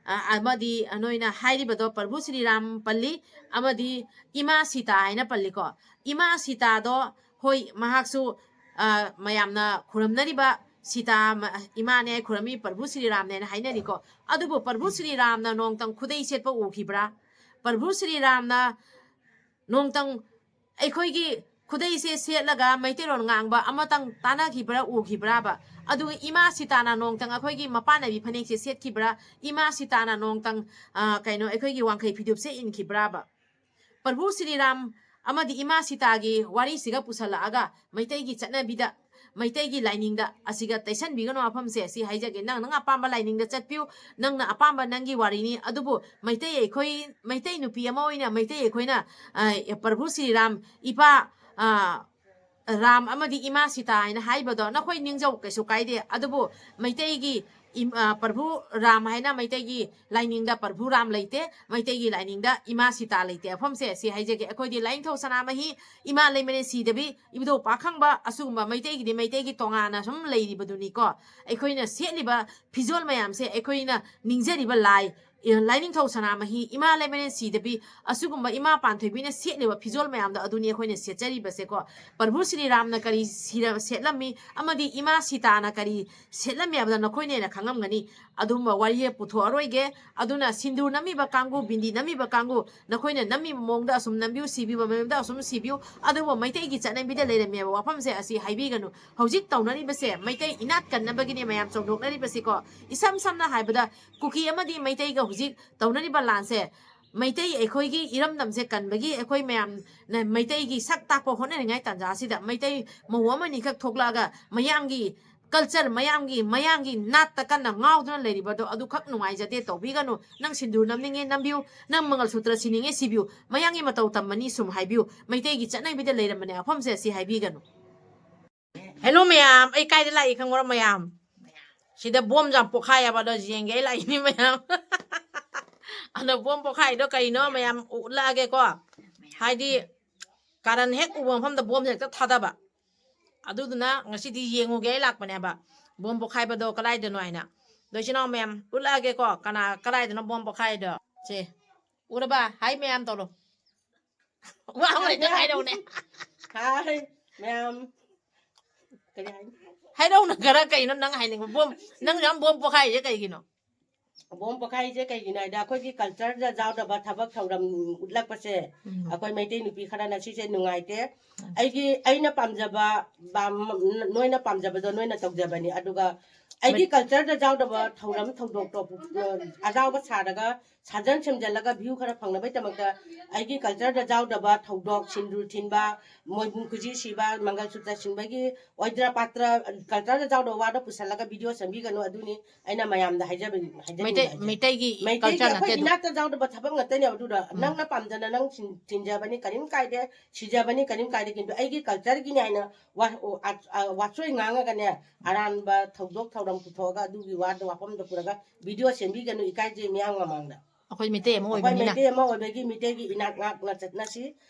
ꯑ, ꯑꯃꯗꯤ ꯅꯣꯏꯅ ꯍꯥꯏꯔꯤꯕꯗꯣ ꯄ꯭ꯔꯚꯨ ꯁ꯭ꯔꯤ ꯔꯥꯝ ꯄꯜꯂꯤ, ꯑꯃꯗꯤ ꯏꯃꯥ ꯁꯤꯇꯥ ꯍꯥꯏꯅ ꯄꯜꯂꯤꯀꯣ꯫ ꯏꯃꯥ ꯁꯤꯇꯥꯗꯣ, ꯍꯣꯏ, ꯃꯍꯥꯛꯁꯨ, ꯑ, ꯃꯌꯥꯝꯅ ꯈꯨꯔꯨꯝꯅꯔꯤꯕ ꯁꯤꯇꯥ ꯃ-, ꯏꯃꯥꯅꯦ, ꯈꯨꯔꯨꯝꯃꯤ ꯄ꯭ꯔꯚꯨ ꯁ꯭ꯔꯤ ꯔꯥꯝꯅꯦꯅ ꯍꯥꯏꯅꯔꯤꯀꯣ꯫ ꯑꯗꯨꯕꯨ ꯄ꯭ꯔꯚꯨ ꯁ꯭ꯔꯤ ꯔꯥꯝꯅ ꯅꯣꯡꯇꯪ ꯈꯨꯗꯩ ꯁꯦꯠꯄ ꯎꯈꯤꯕ꯭ꯔꯥ? ꯄ꯭ꯔꯚꯨ ꯁ꯭ꯔꯤ ꯔꯥꯝꯅ ꯅꯣꯡꯇꯪ ꯑꯩꯈꯣꯏꯒꯤ ꯈꯨꯗꯩꯁꯦ ꯁꯦꯠꯂꯒ ꯃꯩꯇꯩꯂꯣꯟ ꯉꯥꯡꯕ ꯑꯃꯇꯪ ꯇꯥꯟꯅꯈꯤꯕ꯭ꯔꯥ, ꯎꯈꯤꯕ꯭ꯔꯥꯕ? ꯑꯗꯨꯒ ꯏꯃꯥ ꯁꯤꯇꯥꯅ ꯅꯣꯡꯇꯪ ꯑꯩꯈꯣꯏꯒꯤ ꯃꯄꯥꯟꯅꯥꯏꯕꯤ ꯐꯅꯦꯛꯁꯦ ꯁꯦꯠꯈꯤꯕ꯭ꯔꯥ? ꯏꯃꯥ ꯁꯤꯇꯥꯅ ꯅꯣꯡꯇꯪ, ꯑ, ꯀꯩꯅꯣ, ꯑꯩꯈꯣꯏꯒꯤ ꯋꯥꯡꯈꯩ ꯐꯤꯗꯨꯞꯁꯦ ꯏꯟꯈꯤꯕ꯭ꯔꯥꯕ? ꯄ꯭ꯔꯚꯨ ꯁ꯭ꯔꯤꯔꯥꯝ ꯑꯃꯗꯤ ꯏꯃꯥ ꯁꯤꯇꯥꯒꯤ ꯋꯥꯔꯤꯁꯤꯒ ꯄꯨꯁꯜꯂꯛꯑꯒ ꯃꯩꯇꯩꯒꯤ ꯆꯠꯅꯕꯤꯗ ꯃꯩꯇꯩꯒꯤ ꯂꯥꯏꯅꯤꯡꯗ ꯑꯁꯤꯒ ꯇꯩꯁꯟꯕꯤꯒꯅꯨ꯫ ꯃꯐꯝꯁꯦ ꯁꯤ ꯍꯥꯏꯖꯒꯦ, ꯅꯪ ꯅꯪ ꯑꯄꯥꯝꯕ ꯂꯥꯏꯅꯤꯡꯗ ꯆꯠꯄꯤꯌꯨ, ꯅꯪꯅ ꯑꯄꯥꯝꯕ ꯅꯪꯒꯤ ꯋꯥꯔꯤꯅꯤ꯫ ꯑꯗꯨꯕꯨ ꯃꯩꯇꯩ ꯑꯩꯈꯣꯏ, ꯃꯩꯇꯩ ꯅꯨꯄꯤ ꯑꯃ ꯑꯣꯏꯅ ꯃꯩꯇꯩ ꯑꯩꯈꯣꯏꯅ, ꯑ, ꯄ꯭ꯔꯚꯨ ꯁ꯭ꯔꯤ ꯔꯥꯝ, ꯏꯄꯥ, ꯑ, ꯔꯥꯝ ꯑꯃꯗꯤ ꯏꯃꯥ ꯁꯤꯇꯥ ꯍꯥꯏꯅ ꯍꯥꯏꯕꯗꯣ ꯅꯈꯣꯏ ꯅꯤꯡꯖꯧ, ꯀꯩꯁꯨ ꯀꯥꯏꯗꯦ꯫ ꯑꯗꯨꯕꯨ ꯃꯩꯇꯩꯒꯤ ꯏꯝ-, ꯑ, ꯄ꯭ꯔꯚꯨ ꯔꯥꯝ ꯍꯥꯏꯅ ꯃꯩꯇꯩꯒꯤ ꯂꯥꯏꯅꯤꯡꯗ ꯄ꯭ꯔꯚꯨ ꯔꯥꯝ ꯂꯩꯇꯦ, ꯃꯩꯇꯩꯒꯤ ꯂꯥꯏꯅꯤꯡꯗ ꯏꯃꯥ ꯁꯤꯇꯥ ꯂꯩꯇꯦ꯫ ꯃꯐꯝꯁꯦ ꯁꯤ ꯍꯥꯏꯖꯒꯦ, ꯑꯩꯈꯣꯏꯗꯤ ꯂꯥꯏꯅꯤꯡꯊꯧ ꯁꯅꯥꯃꯍꯤ, ꯏꯃꯥ ꯂꯩꯃꯔꯦꯟ ꯁꯤꯗꯕꯤ, ꯏꯕꯨꯙꯧ ꯄꯥꯈꯪꯕ, ꯑꯁꯤꯒꯨꯝꯕ ꯃꯩꯇꯩꯒꯤꯗꯤ ꯃꯩꯇꯩꯒꯤ ꯇꯣꯉꯥꯟꯅ ꯁꯨꯝ ꯂꯩꯔꯤꯕꯗꯨꯅꯤꯀꯣ꯫ ꯑꯩꯈꯣꯏꯅ ꯁꯦꯠꯂꯤꯕ ꯐꯤꯖꯣꯜ ꯃꯌꯥꯝꯁꯦ ꯑꯩꯈꯣꯏꯅ ꯅꯤꯡꯖꯔꯤꯕ ꯂꯥꯏ, ꯑꯦ, ꯂꯥꯏꯅꯤꯡꯊꯧ ꯁꯅꯥꯃꯍꯤ, ꯏꯃꯥ ꯂꯩꯃꯔꯦꯟ ꯁꯤꯗꯕꯤ, ꯑꯁꯤꯒꯨꯝꯕ ꯏꯃꯥ ꯄꯥꯟꯊꯣꯏꯕꯤꯅ ꯁꯦꯠꯂꯤꯕ ꯐꯤꯖꯣꯜ ꯃꯌꯥꯝꯗꯣ ꯑꯗꯨꯅꯤ ꯑꯩꯈꯣꯏꯅ ꯁꯦꯠꯆꯔꯤꯕꯁꯦꯀꯣ꯫ ꯄ꯭ꯔꯚꯨ ꯁ꯭ꯔꯤ ꯔꯥꯝꯅ ꯀꯔꯤ ꯁꯤꯔ-, ꯁꯦꯠꯂꯝꯃꯤ ꯑꯃꯗꯤ ꯏꯃꯥ ꯁꯤꯇꯥꯅ ꯀꯔꯤ ꯁꯦꯠꯂꯝꯃꯤ ꯍꯥꯏꯕꯗꯣ ꯅꯈꯣꯏꯅ ꯍꯦꯟꯅ ꯈꯪꯂꯝꯒꯅꯤ꯫ ꯑꯗꯨꯒꯨꯝꯕ ꯋꯥꯔꯤ ꯍꯦꯛ ꯄꯨꯊꯣꯛꯑꯔꯣꯏꯒꯦ꯫ ꯑꯗꯨꯅ ꯁꯤꯟꯗꯨꯔ ꯅꯝꯃꯤꯕ ꯀꯥꯡꯕꯨ, ꯕꯤꯟꯗꯤ ꯅꯝꯃꯤꯕ ꯀꯥꯡꯕꯨ, ꯅꯈꯣꯏꯅ ꯅꯝꯃꯤꯕ ꯃꯑꯣꯡꯗ ꯑꯁꯨꯝ ꯅꯝꯕꯤꯌꯨ, ꯁꯤꯕꯤꯕ ꯃꯑꯣꯡꯗ ꯑꯁꯨꯝ ꯁꯤꯕꯤꯌꯨ꯫ ꯑꯗꯨꯕꯨ ꯃꯩꯇꯩꯒꯤ ꯆꯠꯅꯕꯤꯗ ꯂꯩꯔꯝꯃꯦꯕ ꯋꯥꯐꯝꯁꯦ ꯑꯁꯤ ꯍꯥꯏꯕꯤꯒꯅꯨ꯫ ꯍꯧꯖꯤꯛ ꯇꯧꯅꯔꯤꯕꯁꯦ ꯃꯩꯇꯩ ꯏꯅꯥꯠ ꯀꯟꯅꯕꯒꯤꯅꯦ ꯃꯌꯥꯝ ꯆꯣꯡꯊꯣꯛꯅꯔꯤꯕꯁꯤꯀꯣ꯫ ꯏꯁꯝ ꯁꯝꯅ ꯍꯥꯏꯕꯗ ꯀꯨꯀꯤ ꯑꯃꯗꯤ ꯃꯩꯇꯩꯒ ꯍꯧꯖꯤꯛ ꯇꯧꯅꯔꯤꯕ ꯂꯥꯟꯁꯦ ꯃꯩꯇꯩ ꯑꯩꯈꯣꯏꯒꯤ ꯏꯔꯝꯗꯝꯁꯦ ꯀꯟꯕꯒꯤ ꯑꯩꯈꯣꯏ ꯃꯌꯥꯝꯅ ꯃꯩꯇꯩꯒꯤ ꯁꯛ ꯇꯥꯛꯄ ꯍꯣꯠꯅꯔꯤꯉꯩ ꯇꯥꯟꯖꯥꯁꯤꯗ ꯃꯩꯇꯩ ꯃꯧ ꯑꯃꯅꯤꯈꯛ ꯊꯣꯛꯂꯛꯑꯒ ꯃꯌꯥꯝꯒꯤ ꯀꯜꯆꯔ, ꯃꯌꯥꯝꯒꯤ, ꯃꯌꯥꯝꯒꯤ ꯅꯥꯠꯇ ꯀꯟꯅ ꯉꯥꯎꯗꯨꯅ ꯂꯩꯔꯤꯕꯗꯣ ꯑꯗꯨꯈꯛ ꯅꯨꯡꯉꯥꯏꯖꯗꯦ, ꯇꯧꯕꯤꯒꯅꯨ꯫ ꯅꯪ ꯁꯤꯟꯗꯨꯔ ꯅꯝꯅꯤꯡꯉꯦ ꯅꯝꯕꯤꯌꯨ, ꯅꯪ ꯃꯪꯒꯜ ꯁꯨꯇ꯭ꯔ ꯁꯤꯅꯤꯡꯉꯦ ꯁꯤꯕꯤꯌꯨ, ꯃꯌꯥꯝꯒꯤ ꯃꯇꯧ ꯇꯝꯕꯅꯤ ꯁꯨꯝ ꯍꯥꯏꯕꯤꯌꯨ꯫ ꯃꯩꯇꯩꯒꯤ ꯆꯠꯅꯕꯤꯗ ꯂꯩꯔꯝꯕꯅꯦ ꯃꯐꯝꯁꯦ ꯁꯤ ꯍꯥꯏꯕꯤꯒꯅꯨ꯫ ꯍꯦꯜꯂꯣ ꯃꯌꯥꯝ, ꯑꯩ ꯀꯥꯏꯗ ꯂꯥꯛꯏ ꯈꯪꯕ꯭ꯔꯣ ꯃꯌꯥꯝ? ꯁꯤꯗ ꯕꯣꯝ ꯌꯥꯝ ꯄꯣꯈꯥꯏ ꯍꯥꯏꯕ ꯑꯗꯣ ꯌꯦꯡꯒꯦ ꯑꯩ ꯂꯥꯛꯏꯅꯤ ꯃꯌꯥꯝ꯫ ꯑꯗꯣ ꯕꯣꯝ ꯄꯣꯈꯥꯏꯗꯣ ꯀꯩꯅꯣ ꯃꯌꯥꯝ ꯎꯠꯂꯛꯑꯒꯦꯀꯣ꯫ ꯍꯥꯏꯗꯤ ꯀꯥꯔꯟ ꯍꯦꯛ ꯎꯕ ꯃꯐꯝꯗ ꯕꯣꯝꯁꯦ ꯍꯦꯛꯇ ꯊꯥꯗꯕ꯫ ꯑꯗꯨꯗꯨꯅ ꯉꯁꯤꯗꯤ ꯌꯦꯡꯉꯨꯒꯦ ꯑꯩ ꯂꯥꯛꯄꯅꯦꯕ, ꯕꯣꯝ ꯄꯣꯈꯥꯏꯕꯗꯣ ꯀꯗꯥꯏꯗꯅꯣ ꯍꯥꯏꯅ꯫ ꯑꯗꯣ ꯏꯆꯤꯟ ꯏꯅꯥꯎ ꯃꯌꯥꯝ ꯎꯠꯂꯛꯑꯒꯦꯀꯣ, ꯀꯅꯥ ꯀꯗꯥꯏꯗꯅꯣ ꯕꯣꯝ ꯄꯣꯈꯥꯏꯗꯣ꯫ ꯁꯦ ꯎꯔꯕ? ꯍꯥꯏ ꯃꯌꯥꯝ ꯇꯧꯔꯣ꯫ ꯋꯥ ꯑꯃ ꯂꯩꯇ ꯍꯥꯏꯔꯛꯎꯅꯦ꯫ ꯍꯥꯏ ꯃꯌꯥꯝ꯫ ꯀꯔꯤ ꯍꯥꯏꯅꯤ? ꯍꯥꯏꯔꯛꯎꯅ ꯈꯔ, ꯀꯩꯅꯣ ꯅꯪ ꯍꯥꯏꯅꯤꯡꯕ? ꯕꯣꯝ, ꯅꯪ ꯌꯥꯝ ꯕꯣꯝ ꯄꯣꯈꯥꯏꯔꯤꯁꯦ ꯀꯩꯒꯤꯅꯣ? ꯕꯣꯝ ꯄꯣꯈꯥꯏꯁꯦ ꯀꯩꯒꯤꯅꯣ ꯍꯥꯏꯗ, ꯑꯩꯈꯣꯏꯒꯤ cultureꯗ ꯌꯥꯎꯗꯕ ꯊꯕꯛ ꯊꯧꯔꯝ ꯎꯠꯂꯛꯄꯁꯦ ꯎꯝ꯫ ꯑꯩꯈꯣꯏ ꯃꯩꯇꯩ ꯅꯨꯄꯤ ꯈꯔꯅ ꯁꯤꯁꯦ ꯅꯨꯡꯉꯥꯏꯇꯦ꯫ ꯎꯝ꯫ ꯑꯩꯒꯤ, ꯑꯩꯅ ꯄꯥꯝꯖꯕ, ꯄꯥꯝ-, ꯅꯣꯏꯅ ꯄꯥꯝꯖꯕꯗꯣ ꯅꯣꯏꯅ ꯇꯧꯖꯕꯅꯤ꯫ ꯑꯗꯨꯒ ꯑꯩꯒꯤ cultureꯗ ꯌꯥꯎꯗꯕ ꯊꯧꯔꯝ ꯊꯧꯗꯣꯛꯇꯣ, ꯑ, ꯑꯖꯥꯎꯕ ꯁꯥꯔꯒ, ꯁꯥꯖꯟ ꯁꯦꯝꯖꯜꯂꯒ view ꯈꯔ ꯐꯪꯅꯕꯒꯤꯗꯃꯛꯇ ꯑꯩꯒꯤ cultureꯗ ꯌꯥꯎꯗꯕ ꯊꯧꯗꯣꯛ, ꯁꯤꯟꯗꯨꯔ ꯊꯤꯟꯕ, ꯃꯣꯏꯕꯨꯡ ꯈꯨꯖꯤ ꯁꯤꯕ, ꯃꯪꯒꯜ ꯁꯨꯇ꯭ꯔ ꯁꯤꯟꯕꯒꯤ ꯑꯣꯏꯗ꯭ꯔ ꯄꯥꯇ꯭ꯔ, cultureꯗ ꯌꯥꯎꯗꯕ ꯋꯥꯗꯣ ꯄꯨꯁꯜꯂꯒ video ꯁꯦꯝꯕꯤꯒꯅꯨ꯫ ꯑꯗꯨꯅꯤ ꯑꯩꯅ ꯃꯌꯥꯝꯗ ꯍꯥꯏꯖꯕ-, ꯍꯥꯏꯖꯅꯤꯡꯉꯤꯗ ꯃꯩꯇꯩ, ꯍꯥꯏꯁꯦ꯫ ꯃꯩꯇꯩꯒꯤ ꯃꯩꯇꯩꯒꯤ culture ꯑꯩꯈꯣꯏ ꯅꯠꯇꯦ ꯑꯗꯨ꯫ ꯏꯅꯥꯛꯇ ꯌꯥꯎꯗꯕ ꯊꯕꯛ ꯉꯥꯛꯇꯅꯦꯕ꯫ ꯑꯗꯨꯗ ꯎꯝ꯫ ꯅꯪꯅ ꯄꯥꯝꯖꯅ ꯅꯪ ꯁꯤꯟ-, ꯊꯤꯟꯖꯕꯅꯤ, ꯀꯔꯤꯝ ꯀꯥꯏꯗꯦ, ꯁꯤꯖꯕꯅꯤ, ꯀꯔꯤꯝ ꯀꯥꯏꯗꯦ꯫ ꯀꯤꯟꯇꯨ ꯑꯩꯒꯤ cultureꯒꯤꯅꯤ ꯍꯥꯏꯅ ꯋꯥ-, ꯑꯣ, ꯑ-, ꯑ-, ꯋꯥꯆꯣꯏ ꯉꯥꯡꯉꯒꯅꯦ, ꯑꯔꯥꯟꯕ ꯊꯧꯗꯣꯛ ꯊꯧꯔꯝ ꯄꯨꯊꯣꯛꯑꯒ ꯑꯗꯨꯒꯤ ꯋꯥꯗꯣ ꯋꯥꯐꯝꯗꯣ ꯄꯨꯔꯒ video ꯁꯦꯝꯕꯤꯒꯅꯨ, ꯏꯀꯥꯏꯖꯩ ꯃꯤꯌꯥꯝ ꯃꯃꯥꯡꯗ꯫ ꯑꯩꯈꯣꯏ ꯃꯩꯇꯩ ꯑꯃ ꯑꯩꯈꯣꯏ ꯑꯣꯏꯕꯅꯤꯅ꯫ ꯃꯩꯇꯩ ꯑꯃ ꯑꯣꯏꯕꯒꯤ ꯃꯤꯇꯩꯒꯤ ꯏꯅꯥꯠ ꯉꯥꯛꯅ ꯆꯠꯅꯁꯤ꯫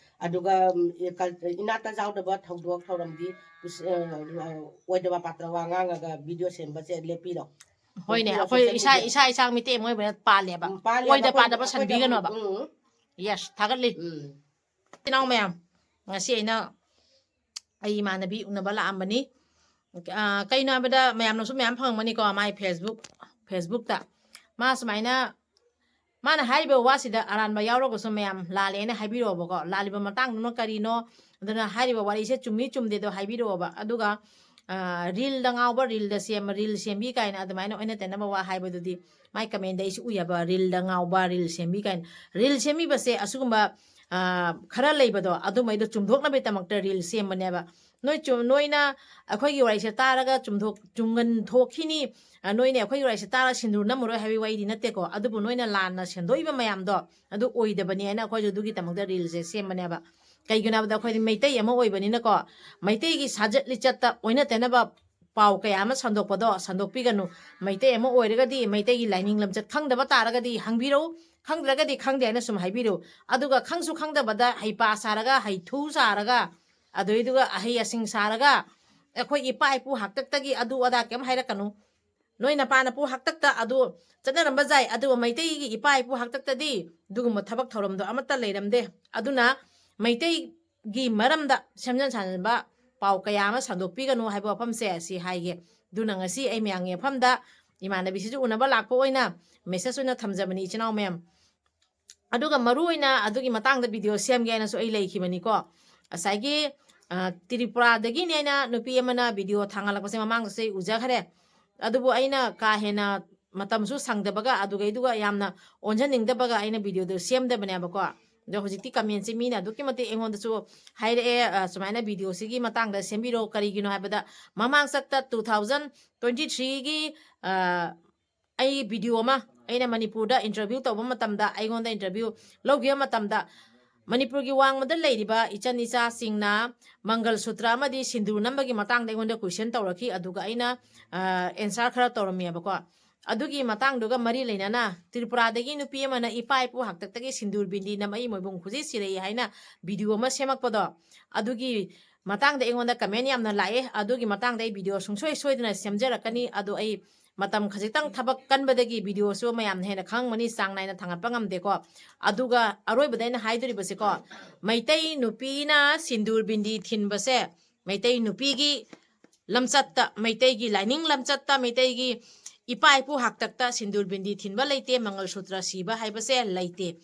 ꯑꯗꯨꯒ, ꯎꯝ, ꯏ-, ꯀꯜ-, ꯏꯅꯥꯠꯇ ꯌꯥꯎꯗꯕ ꯊꯧꯗꯣꯛ ꯊꯧꯔꯝꯗꯤ ꯄꯨꯁ-, ꯑ, ꯑ, ꯑꯣꯏꯗꯕ ꯄꯥꯇ꯭ꯔ ꯋꯥ ꯉꯥꯡꯉꯒ video ꯁꯦꯝꯕꯁꯦ ꯂꯦꯞꯄꯤꯔꯣ꯫ ꯍꯣꯏꯅꯦ, ꯂꯦꯞꯄꯤꯔꯣ, ꯑꯩꯈꯣꯏ social ꯏꯁꯥ, media꯫ ꯏꯁꯥ, ꯏꯁꯥ ꯃꯩꯇꯩ ꯑꯃ ꯑꯣꯏꯕꯅ ꯄꯥꯜꯂꯦꯕ꯫ ꯎꯝ, ꯄꯥꯜꯂꯦ, ꯑꯣꯏꯗ ꯑꯩꯈꯣꯏ, ꯄꯥꯗꯕ ꯑꯩꯈꯣꯏꯗ, ꯁꯟꯕꯤꯒꯅꯣꯕ꯫ ꯎꯝ꯫ Yes, ꯊꯥꯒꯠꯂꯤ꯫ ꯎꯝ꯫ ꯏꯅꯥꯎ ꯃꯌꯥꯝ, ꯉꯁꯤ ꯑꯩꯅ ꯑꯩ ꯏꯃꯥꯟꯅꯕꯤ ꯎꯅꯕ ꯂꯥꯛꯑꯝꯕꯅꯤ꯫ ꯑ, ꯀꯩꯅꯣ ꯍꯥꯏꯕꯗ ꯃꯌꯥꯝꯅꯁꯨ ꯃꯌꯥꯝ ꯐꯪꯉꯝꯒꯅꯤꯀꯣ, ꯃꯥꯏ Facebook, Facebookꯇ꯫ ꯃꯥ ꯁꯨꯃꯥꯏꯅ, ꯃꯥꯅ ꯍꯥꯏꯔꯤꯕ ꯋꯥꯁꯤꯗ ꯑꯔꯥꯟꯕ ꯌꯥꯎꯔꯒꯁꯨ ꯃꯌꯥꯝ ꯂꯥꯜꯂꯦꯅ ꯍꯥꯏꯕꯤꯔꯛꯑꯣꯕꯀꯣ꯫ ꯂꯥꯜꯂꯤꯕ ꯃꯇꯥꯡꯗꯨꯅ ꯀꯔꯤꯅꯣ? ꯑꯗꯨꯅ ꯍꯥꯏꯔꯤꯕ ꯋꯥꯔꯤꯁꯦ ꯆꯨꯝꯃꯤ ꯆꯨꯝꯗꯦꯗꯣ ꯍꯥꯏꯕꯤꯔꯛꯑꯣꯕ꯫ ꯑꯗꯨꯒ, ꯑ, ꯔꯤꯜꯗ ꯉꯥꯎꯕ, ꯔꯤꯜꯗ ꯁꯦꯝꯕ, ꯔꯤꯜ ꯁꯦꯝꯕꯤ ꯀꯥꯏꯅ ꯑꯗꯨꯃꯥꯏꯅ ꯑꯣꯏꯅ ꯇꯩꯅꯕ ꯋꯥ ꯍꯥꯏꯕꯗꯨꯗꯤ ꯃꯥꯏ commentꯗ ꯑꯩꯁꯨ ꯎꯏ ꯍꯥꯏꯕ, ꯔꯤꯜꯗ ꯉꯥꯎꯕ, ꯔꯤꯜ ꯁꯦꯝꯕꯤ ꯀꯥꯏꯅ꯫ ꯔꯤꯜ ꯁꯦꯝꯕꯤꯕꯁꯦ ꯑꯁꯤꯒꯨꯝꯕ, ꯑ, ꯈꯔ ꯂꯩꯕꯗꯣ ꯑꯗꯨꯃꯩꯗꯣ ꯆꯨꯝꯊꯣꯛꯅꯕꯒꯤꯗꯃꯛꯇ ꯔꯤꯜ ꯁꯦꯝꯕꯅꯦꯕ꯫ ꯅꯣꯏ ꯆꯨꯝ-, ꯅꯣꯏꯅ ꯑꯩꯈꯣꯏꯒꯤ ꯋꯥꯔꯤꯁꯦ ꯇꯥꯔꯒ ꯆꯨꯝꯊꯣꯛ-, ꯆꯨꯝꯒꯟ ꯊꯣꯛꯈꯤꯅꯤ, ꯑ, ꯅꯣꯏꯅ ꯑꯩꯈꯣꯏꯒꯤ ꯋꯥꯔꯤꯁꯦ ꯇꯥꯔꯒ ꯁꯤꯟꯗꯨꯔ ꯅꯝꯃꯔꯣꯏ ꯍꯥꯏꯕꯒꯤ ꯋꯥꯔꯤꯗꯤ ꯅꯠꯇꯦꯀꯣ꯫ ꯑꯗꯨꯕꯨ ꯅꯣꯏꯅ ꯂꯥꯟꯅ ꯁꯦꯝꯗꯣꯛꯏꯕ ꯃꯌꯥꯝꯗꯣ ꯑꯗꯨ ꯑꯣꯏꯗꯕꯅꯤ ꯍꯥꯏꯅ ꯑꯩꯈꯣꯏꯁꯨ ꯑꯗꯨꯒꯤꯗꯃꯛꯇ ꯔꯤꯜꯁꯦ ꯁꯦꯝꯕꯅꯦꯕ꯫ ꯀꯩꯒꯤꯅꯣ ꯍꯥꯏꯕꯗ ꯑꯩꯈꯣꯏꯗꯤ ꯃꯩꯇꯩ ꯑꯃ ꯑꯣꯏꯕꯅꯤꯅꯀꯣ, ꯃꯩꯇꯩꯒꯤ ꯁꯥꯖꯠ ꯂꯤꯆꯠꯇ ꯑꯣꯏꯅ ꯇꯩꯅꯕ ꯄꯥꯎ ꯀꯌꯥ ꯑꯃ ꯁꯟꯗꯣꯛꯄꯗꯣ ꯁꯟꯗꯣꯛꯄꯤꯒꯅꯨ꯫ ꯃꯩꯇꯩ ꯑꯃ ꯑꯣꯏꯔꯒꯗꯤ ꯃꯩꯇꯩꯒꯤ ꯂꯥꯏꯅꯤꯡ ꯂꯝꯆꯠ ꯈꯪꯗꯕ ꯇꯥꯔꯒꯗꯤ ꯍꯪꯕꯤꯔꯛꯎ, ꯈꯪꯗ꯭ꯔꯒꯗꯤ ꯈꯪꯗꯦ ꯍꯥꯏꯅ ꯁꯨꯝ ꯍꯥꯏꯕꯤꯔꯛꯎ꯫ ꯑꯗꯨꯒ ꯈꯪꯁꯨ ꯈꯪꯗꯕꯗ ꯍꯩꯄꯥ ꯁꯥꯔꯒ, ꯍꯩꯊꯨ ꯁꯥꯔꯒ, ꯑꯗꯨꯏꯗꯨꯒ ꯑꯍꯩ ꯑꯁꯤꯡ ꯁꯥꯔꯒ, ꯑꯩꯈꯣꯏ ꯏꯄꯥ ꯏꯄꯨ ꯍꯥꯛꯇꯛꯇꯒꯤ ꯑꯗꯨ ꯑꯗꯥ ꯀꯩꯝ ꯍꯥꯏꯔꯛꯀꯅꯨ꯫ ꯅꯣꯏ ꯅꯄꯥ ꯅꯄꯨ ꯍꯥꯛꯇꯛꯇ ꯑꯗꯨ ꯆꯠꯅꯔꯝꯕ ꯌꯥꯏ, ꯑꯗꯨꯕꯨ ꯃꯩꯇꯩꯒꯤ ꯏꯄꯥ ꯏꯄꯨ ꯍꯥꯛꯇꯛꯇꯗꯤ ꯑꯗꯨꯒꯨꯝꯕ ꯊꯕꯛ ꯊꯧꯔꯝꯗꯣ ꯑꯃꯠꯇ ꯂꯩꯔꯝꯗꯦ꯫ ꯑꯗꯨꯅ ꯃꯩꯇꯩꯒꯤ ꯃꯔꯝꯗ ꯁꯦꯝꯖꯟ ꯁꯥꯖꯟꯕ ꯄꯥꯎ ꯀꯌꯥ ꯑꯃ ꯁꯟꯗꯣꯛꯄꯤꯒꯅꯨ ꯍꯥꯏꯕ ꯋꯥꯐꯝꯁꯦ ꯑꯁꯤ ꯍꯥꯏꯒꯦ꯫ ꯑꯗꯨꯅ ꯉꯁꯤ ꯑꯩ ꯃꯌꯥꯝꯒꯤ ꯃꯐꯝꯗ ꯏꯃꯥꯟꯅꯕꯤꯁꯤꯁꯨ ꯎꯅꯕ ꯂꯥꯛꯄ ꯑꯣꯏꯅ message ꯑꯣꯏꯅ ꯊꯝꯖꯕꯅꯤ, ꯏꯆꯤꯟ ꯏꯅꯥꯎ ꯃꯌꯥꯝ꯫ ꯑꯗꯨꯒ ꯃꯔꯨ ꯑꯣꯏꯅ ꯑꯗꯨꯒꯤ ꯃꯇꯥꯡꯗ video ꯁꯦꯝꯒꯦ ꯍꯥꯏꯅꯁꯨ ꯑꯩ ꯂꯩꯈꯤꯕꯅꯤꯀꯣ꯫ ꯉꯁꯥꯏꯒꯤ, ꯑ, ꯇ꯭ꯔꯤꯄꯨꯔꯥꯗꯒꯤꯅꯦ ꯑꯩꯅ ꯅꯨꯄꯤ ꯑꯃꯅ video ꯊꯥꯡꯒꯠꯂꯛꯄꯁꯦ ꯃꯃꯥꯡꯗꯁꯨ ꯑꯩ ꯎꯖꯈ꯭ꯔꯦ꯫ ꯑꯗꯨꯕꯨ ꯑꯩꯅ ꯀꯥ ꯍꯦꯟꯅ ꯃꯇꯝꯁꯨ ꯁꯪꯗꯕꯒ ꯑꯗꯨꯒꯩꯗꯨꯒ ꯌꯥꯝꯅ ꯑꯣꯟꯁꯤꯟꯅꯤꯡꯗꯕꯒ ꯑꯩꯅ videoꯗꯨ ꯁꯦꯝꯗꯕꯅꯦꯕꯀꯣ꯫ ꯑꯗꯣ ꯍꯧꯖꯤꯛꯇꯤ commentꯁꯦ ꯃꯤꯅ ꯑꯗꯨꯛꯀꯤ ꯃꯇꯤꯛ ꯑꯩꯉꯣꯟꯗꯁꯨ ꯍꯥꯏꯔꯛꯑꯦ, ꯑ, "ꯁꯨꯃꯥꯏꯅ videoꯁꯤꯒꯤ ꯃꯇꯥꯡꯗ ꯁꯦꯝꯕꯤꯔꯣ, ꯀꯔꯤꯒꯤꯅꯣ ꯍꯥꯏꯕꯗ ꯃꯃꯥꯡ ꯆꯠꯇ two thousand twenty threeꯒꯤ, ꯑ, ꯑꯩ video ꯑꯃ ꯑꯩꯅ ꯃꯅꯤꯄꯨꯔꯗ interview ꯇꯧꯕ ꯃꯇꯝꯗ, ꯑꯩꯉꯣꯟꯗ interview ꯂꯧꯈꯤꯕ ꯃꯇꯝꯗ, ꯃꯅꯤꯄꯨꯔꯒꯤ ꯋꯥꯡꯃꯗ ꯂꯩꯔꯤꯕ ꯏꯆꯟ ꯏꯆꯥꯁꯤꯡꯅ ꯃꯪꯒꯜ ꯁꯨꯇ꯭ꯔ ꯑꯃꯗꯤ ꯁꯤꯟꯗꯨꯔ ꯅꯝꯕꯒꯤ ꯃꯇꯥꯡꯗ ꯑꯩꯉꯣꯟꯗ question ꯇꯧꯔꯛꯈꯤ꯫ ꯑꯗꯨꯒ ꯑꯩꯅ, ꯑ, answer ꯈꯔ ꯇꯧꯔꯝꯃꯦꯕꯀꯣ꯫ ꯑꯗꯨꯒꯤ ꯃꯇꯥꯡꯗꯨꯒ ꯃꯔꯤ ꯂꯩꯅꯅ ꯇ꯭ꯔꯤꯄꯨꯔꯥꯗꯒꯤ ꯅꯨꯄꯤ ꯑꯃꯅ ꯏꯄꯥ ꯏꯄꯨ ꯍꯥꯛꯇꯛꯇꯒꯤ ꯁꯤꯟꯗꯨꯔ ꯕꯤꯟꯗꯤ ꯅꯝꯃꯛꯏ, ꯃꯣꯏꯕꯨꯡ ꯈꯨꯖꯤ ꯁꯤꯔꯛꯏ ꯍꯥꯏꯅ video ꯑꯃ ꯁꯦꯝꯃꯛꯄꯗꯣ, ꯑꯗꯨꯒꯤ ꯃꯇꯥꯡꯗ ꯑꯩꯉꯣꯟꯗ comment ꯌꯥꯝꯅ ꯂꯥꯛꯑꯦ꯫ ꯑꯗꯨꯒꯤ ꯃꯇꯥꯡꯗ ꯑꯩ video ꯁꯨꯡꯁꯣꯏ ꯁꯣꯏꯗꯅ ꯁꯦꯝꯖꯔꯛꯀꯅꯤ꯫ ꯑꯗꯣ ꯑꯩ ꯃꯇꯝ ꯈꯖꯤꯛꯇꯪ ꯊꯕꯛ ꯀꯟꯕꯗꯒꯤ videoꯁꯨ ꯃꯌꯥꯝꯅ ꯍꯦꯟꯅ ꯈꯪꯉꯝꯒꯅꯤ, ꯆꯥꯡ ꯅꯥꯏꯅ ꯊꯥꯡꯒꯠꯄ ꯉꯝꯗꯦꯀꯣ꯫ ꯑꯗꯨꯒ ꯑꯔꯣꯏꯕꯗ ꯑꯩꯅ ꯍꯥꯏꯗꯣꯔꯤꯕꯁꯦꯀꯣ, ꯃꯩꯇꯩ ꯅꯨꯄꯤꯅ ꯁꯤꯟꯗꯨꯔ ꯕꯤꯟꯗꯤ ꯊꯤꯟꯕꯁꯦ, ꯃꯩꯇꯩ ꯅꯨꯄꯤꯒꯤ ꯂꯝꯆꯠꯇ, ꯃꯩꯇꯩꯒꯤ ꯂꯥꯏꯅꯤꯡ ꯂꯝꯆꯠꯇ, ꯃꯩꯇꯩꯒꯤ ꯏꯄꯥ ꯏꯄꯨ ꯍꯥꯛꯇꯛꯇ ꯁꯤꯟꯗꯨꯔ ꯕꯤꯟꯗꯤ ꯊꯤꯟꯕ ꯂꯩꯇꯦ, ꯃꯪꯒꯜ ꯁꯨꯇ꯭ꯔ ꯁꯤꯕ ꯍꯥꯏꯕꯁꯦ ꯂꯩꯇꯦ꯫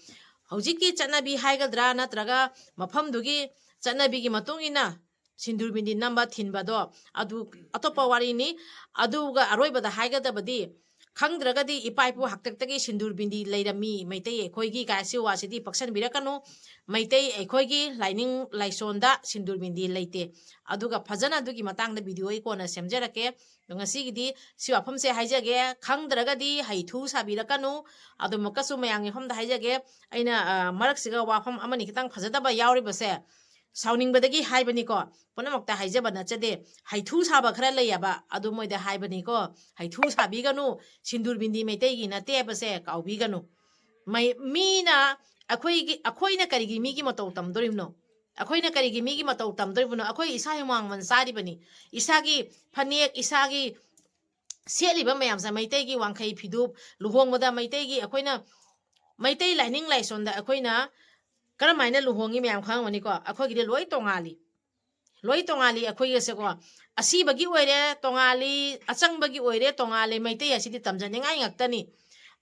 ꯍꯧꯖꯤꯛꯀꯤ ꯆꯠꯅꯕꯤ ꯍꯥꯏꯒꯗ꯭ꯔꯥ, ꯅꯠꯇ꯭ꯔꯒ ꯃꯐꯝꯗꯨꯒꯤ ꯆꯠꯅꯕꯤꯒꯤ ꯃꯇꯨꯡ ꯏꯟꯅ ꯁꯤꯟꯗꯨꯔ ꯕꯤꯟꯗꯤ ꯅꯝꯕ ꯊꯤꯟꯕꯗꯣ, ꯑꯗꯨ ꯑꯇꯣꯞꯄ ꯋꯥꯔꯤꯅꯤ꯫ ꯑꯗꯨꯒ ꯑꯔꯣꯏꯕꯗ ꯍꯥꯏꯒꯗꯕꯗꯤ, ꯈꯪꯗ꯭ꯔꯒꯗꯤ ꯏꯄꯥ ꯏꯄꯨ ꯍꯥꯛꯇꯛꯇꯒꯤ ꯁꯤꯟꯗꯨꯔ ꯕꯤꯟꯗꯤ ꯂꯩꯔꯝꯃꯤ ꯃꯩꯇꯩ ꯑꯩꯈꯣꯏꯒꯤ ꯀꯥꯏꯁꯤ ꯋꯥꯁꯤꯗꯤ ꯄꯛꯁꯟꯕꯤꯔꯛꯀꯅꯨ꯫ ꯃꯩꯇꯩ ꯑꯩꯈꯣꯏꯒꯤ ꯂꯥꯏꯅꯤꯡ ꯂꯥꯏꯁꯣꯟꯗ ꯁꯤꯟꯗꯨꯔ ꯕꯤꯟꯗꯤ ꯂꯩꯇꯦ꯫ ꯑꯗꯨꯒ ꯐꯖꯅ ꯑꯗꯨꯒꯤ ꯃꯇꯥꯡꯗ video ꯑꯩ ꯀꯣꯟꯅ ꯁꯦꯝꯖꯔꯛꯀꯦ꯫ ꯑꯗꯣ ꯉꯁꯤꯒꯤꯗꯤ ꯁꯤ ꯋꯥꯐꯝꯁꯦ ꯍꯥꯏꯖꯒꯦ꯫ ꯈꯪꯗ꯭ꯔꯒꯗꯤ ꯍꯩꯊꯨ ꯁꯥꯕꯤꯔꯛꯀꯅꯨ꯫ ꯑꯗꯨꯃꯛꯀꯁꯨ ꯃꯌꯥꯝꯒꯤ ꯃꯐꯝꯗ ꯍꯥꯏꯖꯒꯦ, ꯑꯩꯅ, ꯑ, ꯃꯔꯛꯁꯤꯒ ꯋꯥꯐꯝ ꯑꯃꯅꯤ ꯈꯤꯇꯪ ꯐꯖꯗꯕ ꯌꯥꯎꯔꯤꯕꯁꯦ ꯁꯥꯎꯅꯤꯡꯕꯗꯒꯤ ꯍꯥꯏꯕꯅꯤꯀꯣ, ꯄꯨꯝꯅꯃꯛꯇ ꯍꯥꯏꯖꯕ ꯅꯠꯆꯗꯦ꯫ ꯍꯩꯊꯨ ꯁꯥꯕ ꯈꯔ ꯂꯩꯌꯦꯕ, ꯑꯗꯨ ꯃꯣꯏꯗ ꯍꯥꯏꯕꯅꯤꯀꯣ, ꯍꯩꯊꯨ ꯁꯥꯕꯤꯒꯅꯨ꯫ ꯁꯤꯟꯗꯨꯔ ꯕꯤꯟꯗꯤ ꯃꯩꯇꯩꯒꯤ ꯅꯠꯇꯦ ꯍꯥꯏꯕꯁꯦ ꯀꯥꯎꯕꯤꯒꯅꯨ꯫ ꯃꯩ-, ꯃꯤꯅ ꯑꯩꯈꯣꯏꯒꯤ, ꯑꯩꯈꯣꯏꯅ ꯀꯔꯤꯒꯤ ꯃꯤꯒꯤ ꯃꯇꯧ ꯇꯝꯗꯣꯔꯤꯕꯅꯣ? ꯑꯩꯈꯣꯏꯅ ꯀꯔꯤꯒꯤ ꯃꯤꯒꯤ ꯃꯇꯧ ꯇꯝꯗꯣꯔꯤꯕꯅꯣ? ꯑꯩꯈꯣꯏ ꯏꯁꯥ ꯍꯨꯃꯥꯡ ꯃꯟ ꯆꯥꯔꯤꯕꯅꯤ꯫ ꯏꯁꯥꯒꯤ ꯐꯅꯦꯛ, ꯏꯁꯥꯒꯤ ꯁꯦꯠꯂꯤꯕ ꯃꯌꯥꯝꯁꯦ, ꯃꯩꯇꯩꯒꯤ ꯋꯥꯡꯈꯩ ꯐꯤꯗꯨꯞ, ꯂꯨꯍꯣꯡꯕꯗ ꯃꯩꯇꯩꯒꯤ, ꯑꯩꯈꯣꯏꯅ ꯃꯩꯇꯩ ꯂꯥꯏꯅꯤꯡ ꯂꯥꯏꯁꯣꯟꯗ ꯑꯩꯈꯣꯏꯅ ꯀꯔꯝ ꯍꯥꯏꯅ ꯂꯨꯍꯣꯡꯉꯤ ꯃꯌꯥꯝ ꯈꯪꯉꯝꯒꯅꯤꯀꯣ꯫ ꯑꯩꯈꯣꯏꯒꯤꯗꯤ ꯂꯣꯏ ꯇꯣꯉꯥꯜꯂꯤ꯫ ꯂꯣꯏ ꯇꯣꯉꯥꯜꯂꯤ ꯑꯩꯈꯣꯏꯒꯁꯦꯀꯣ꯫ ꯑꯁꯤꯕꯒꯤ ꯑꯣꯏꯔꯦ ꯇꯣꯉꯥꯜꯂꯤ, ꯑꯆꯪꯕꯒꯤ ꯑꯣꯏꯔꯦ ꯇꯣꯉꯥꯜꯂꯤ, ꯃꯩꯇꯩ ꯑꯁꯤꯗꯤ ꯇꯝꯖꯅꯤꯡꯉꯥꯏ ꯉꯥꯛꯇꯅꯤ꯫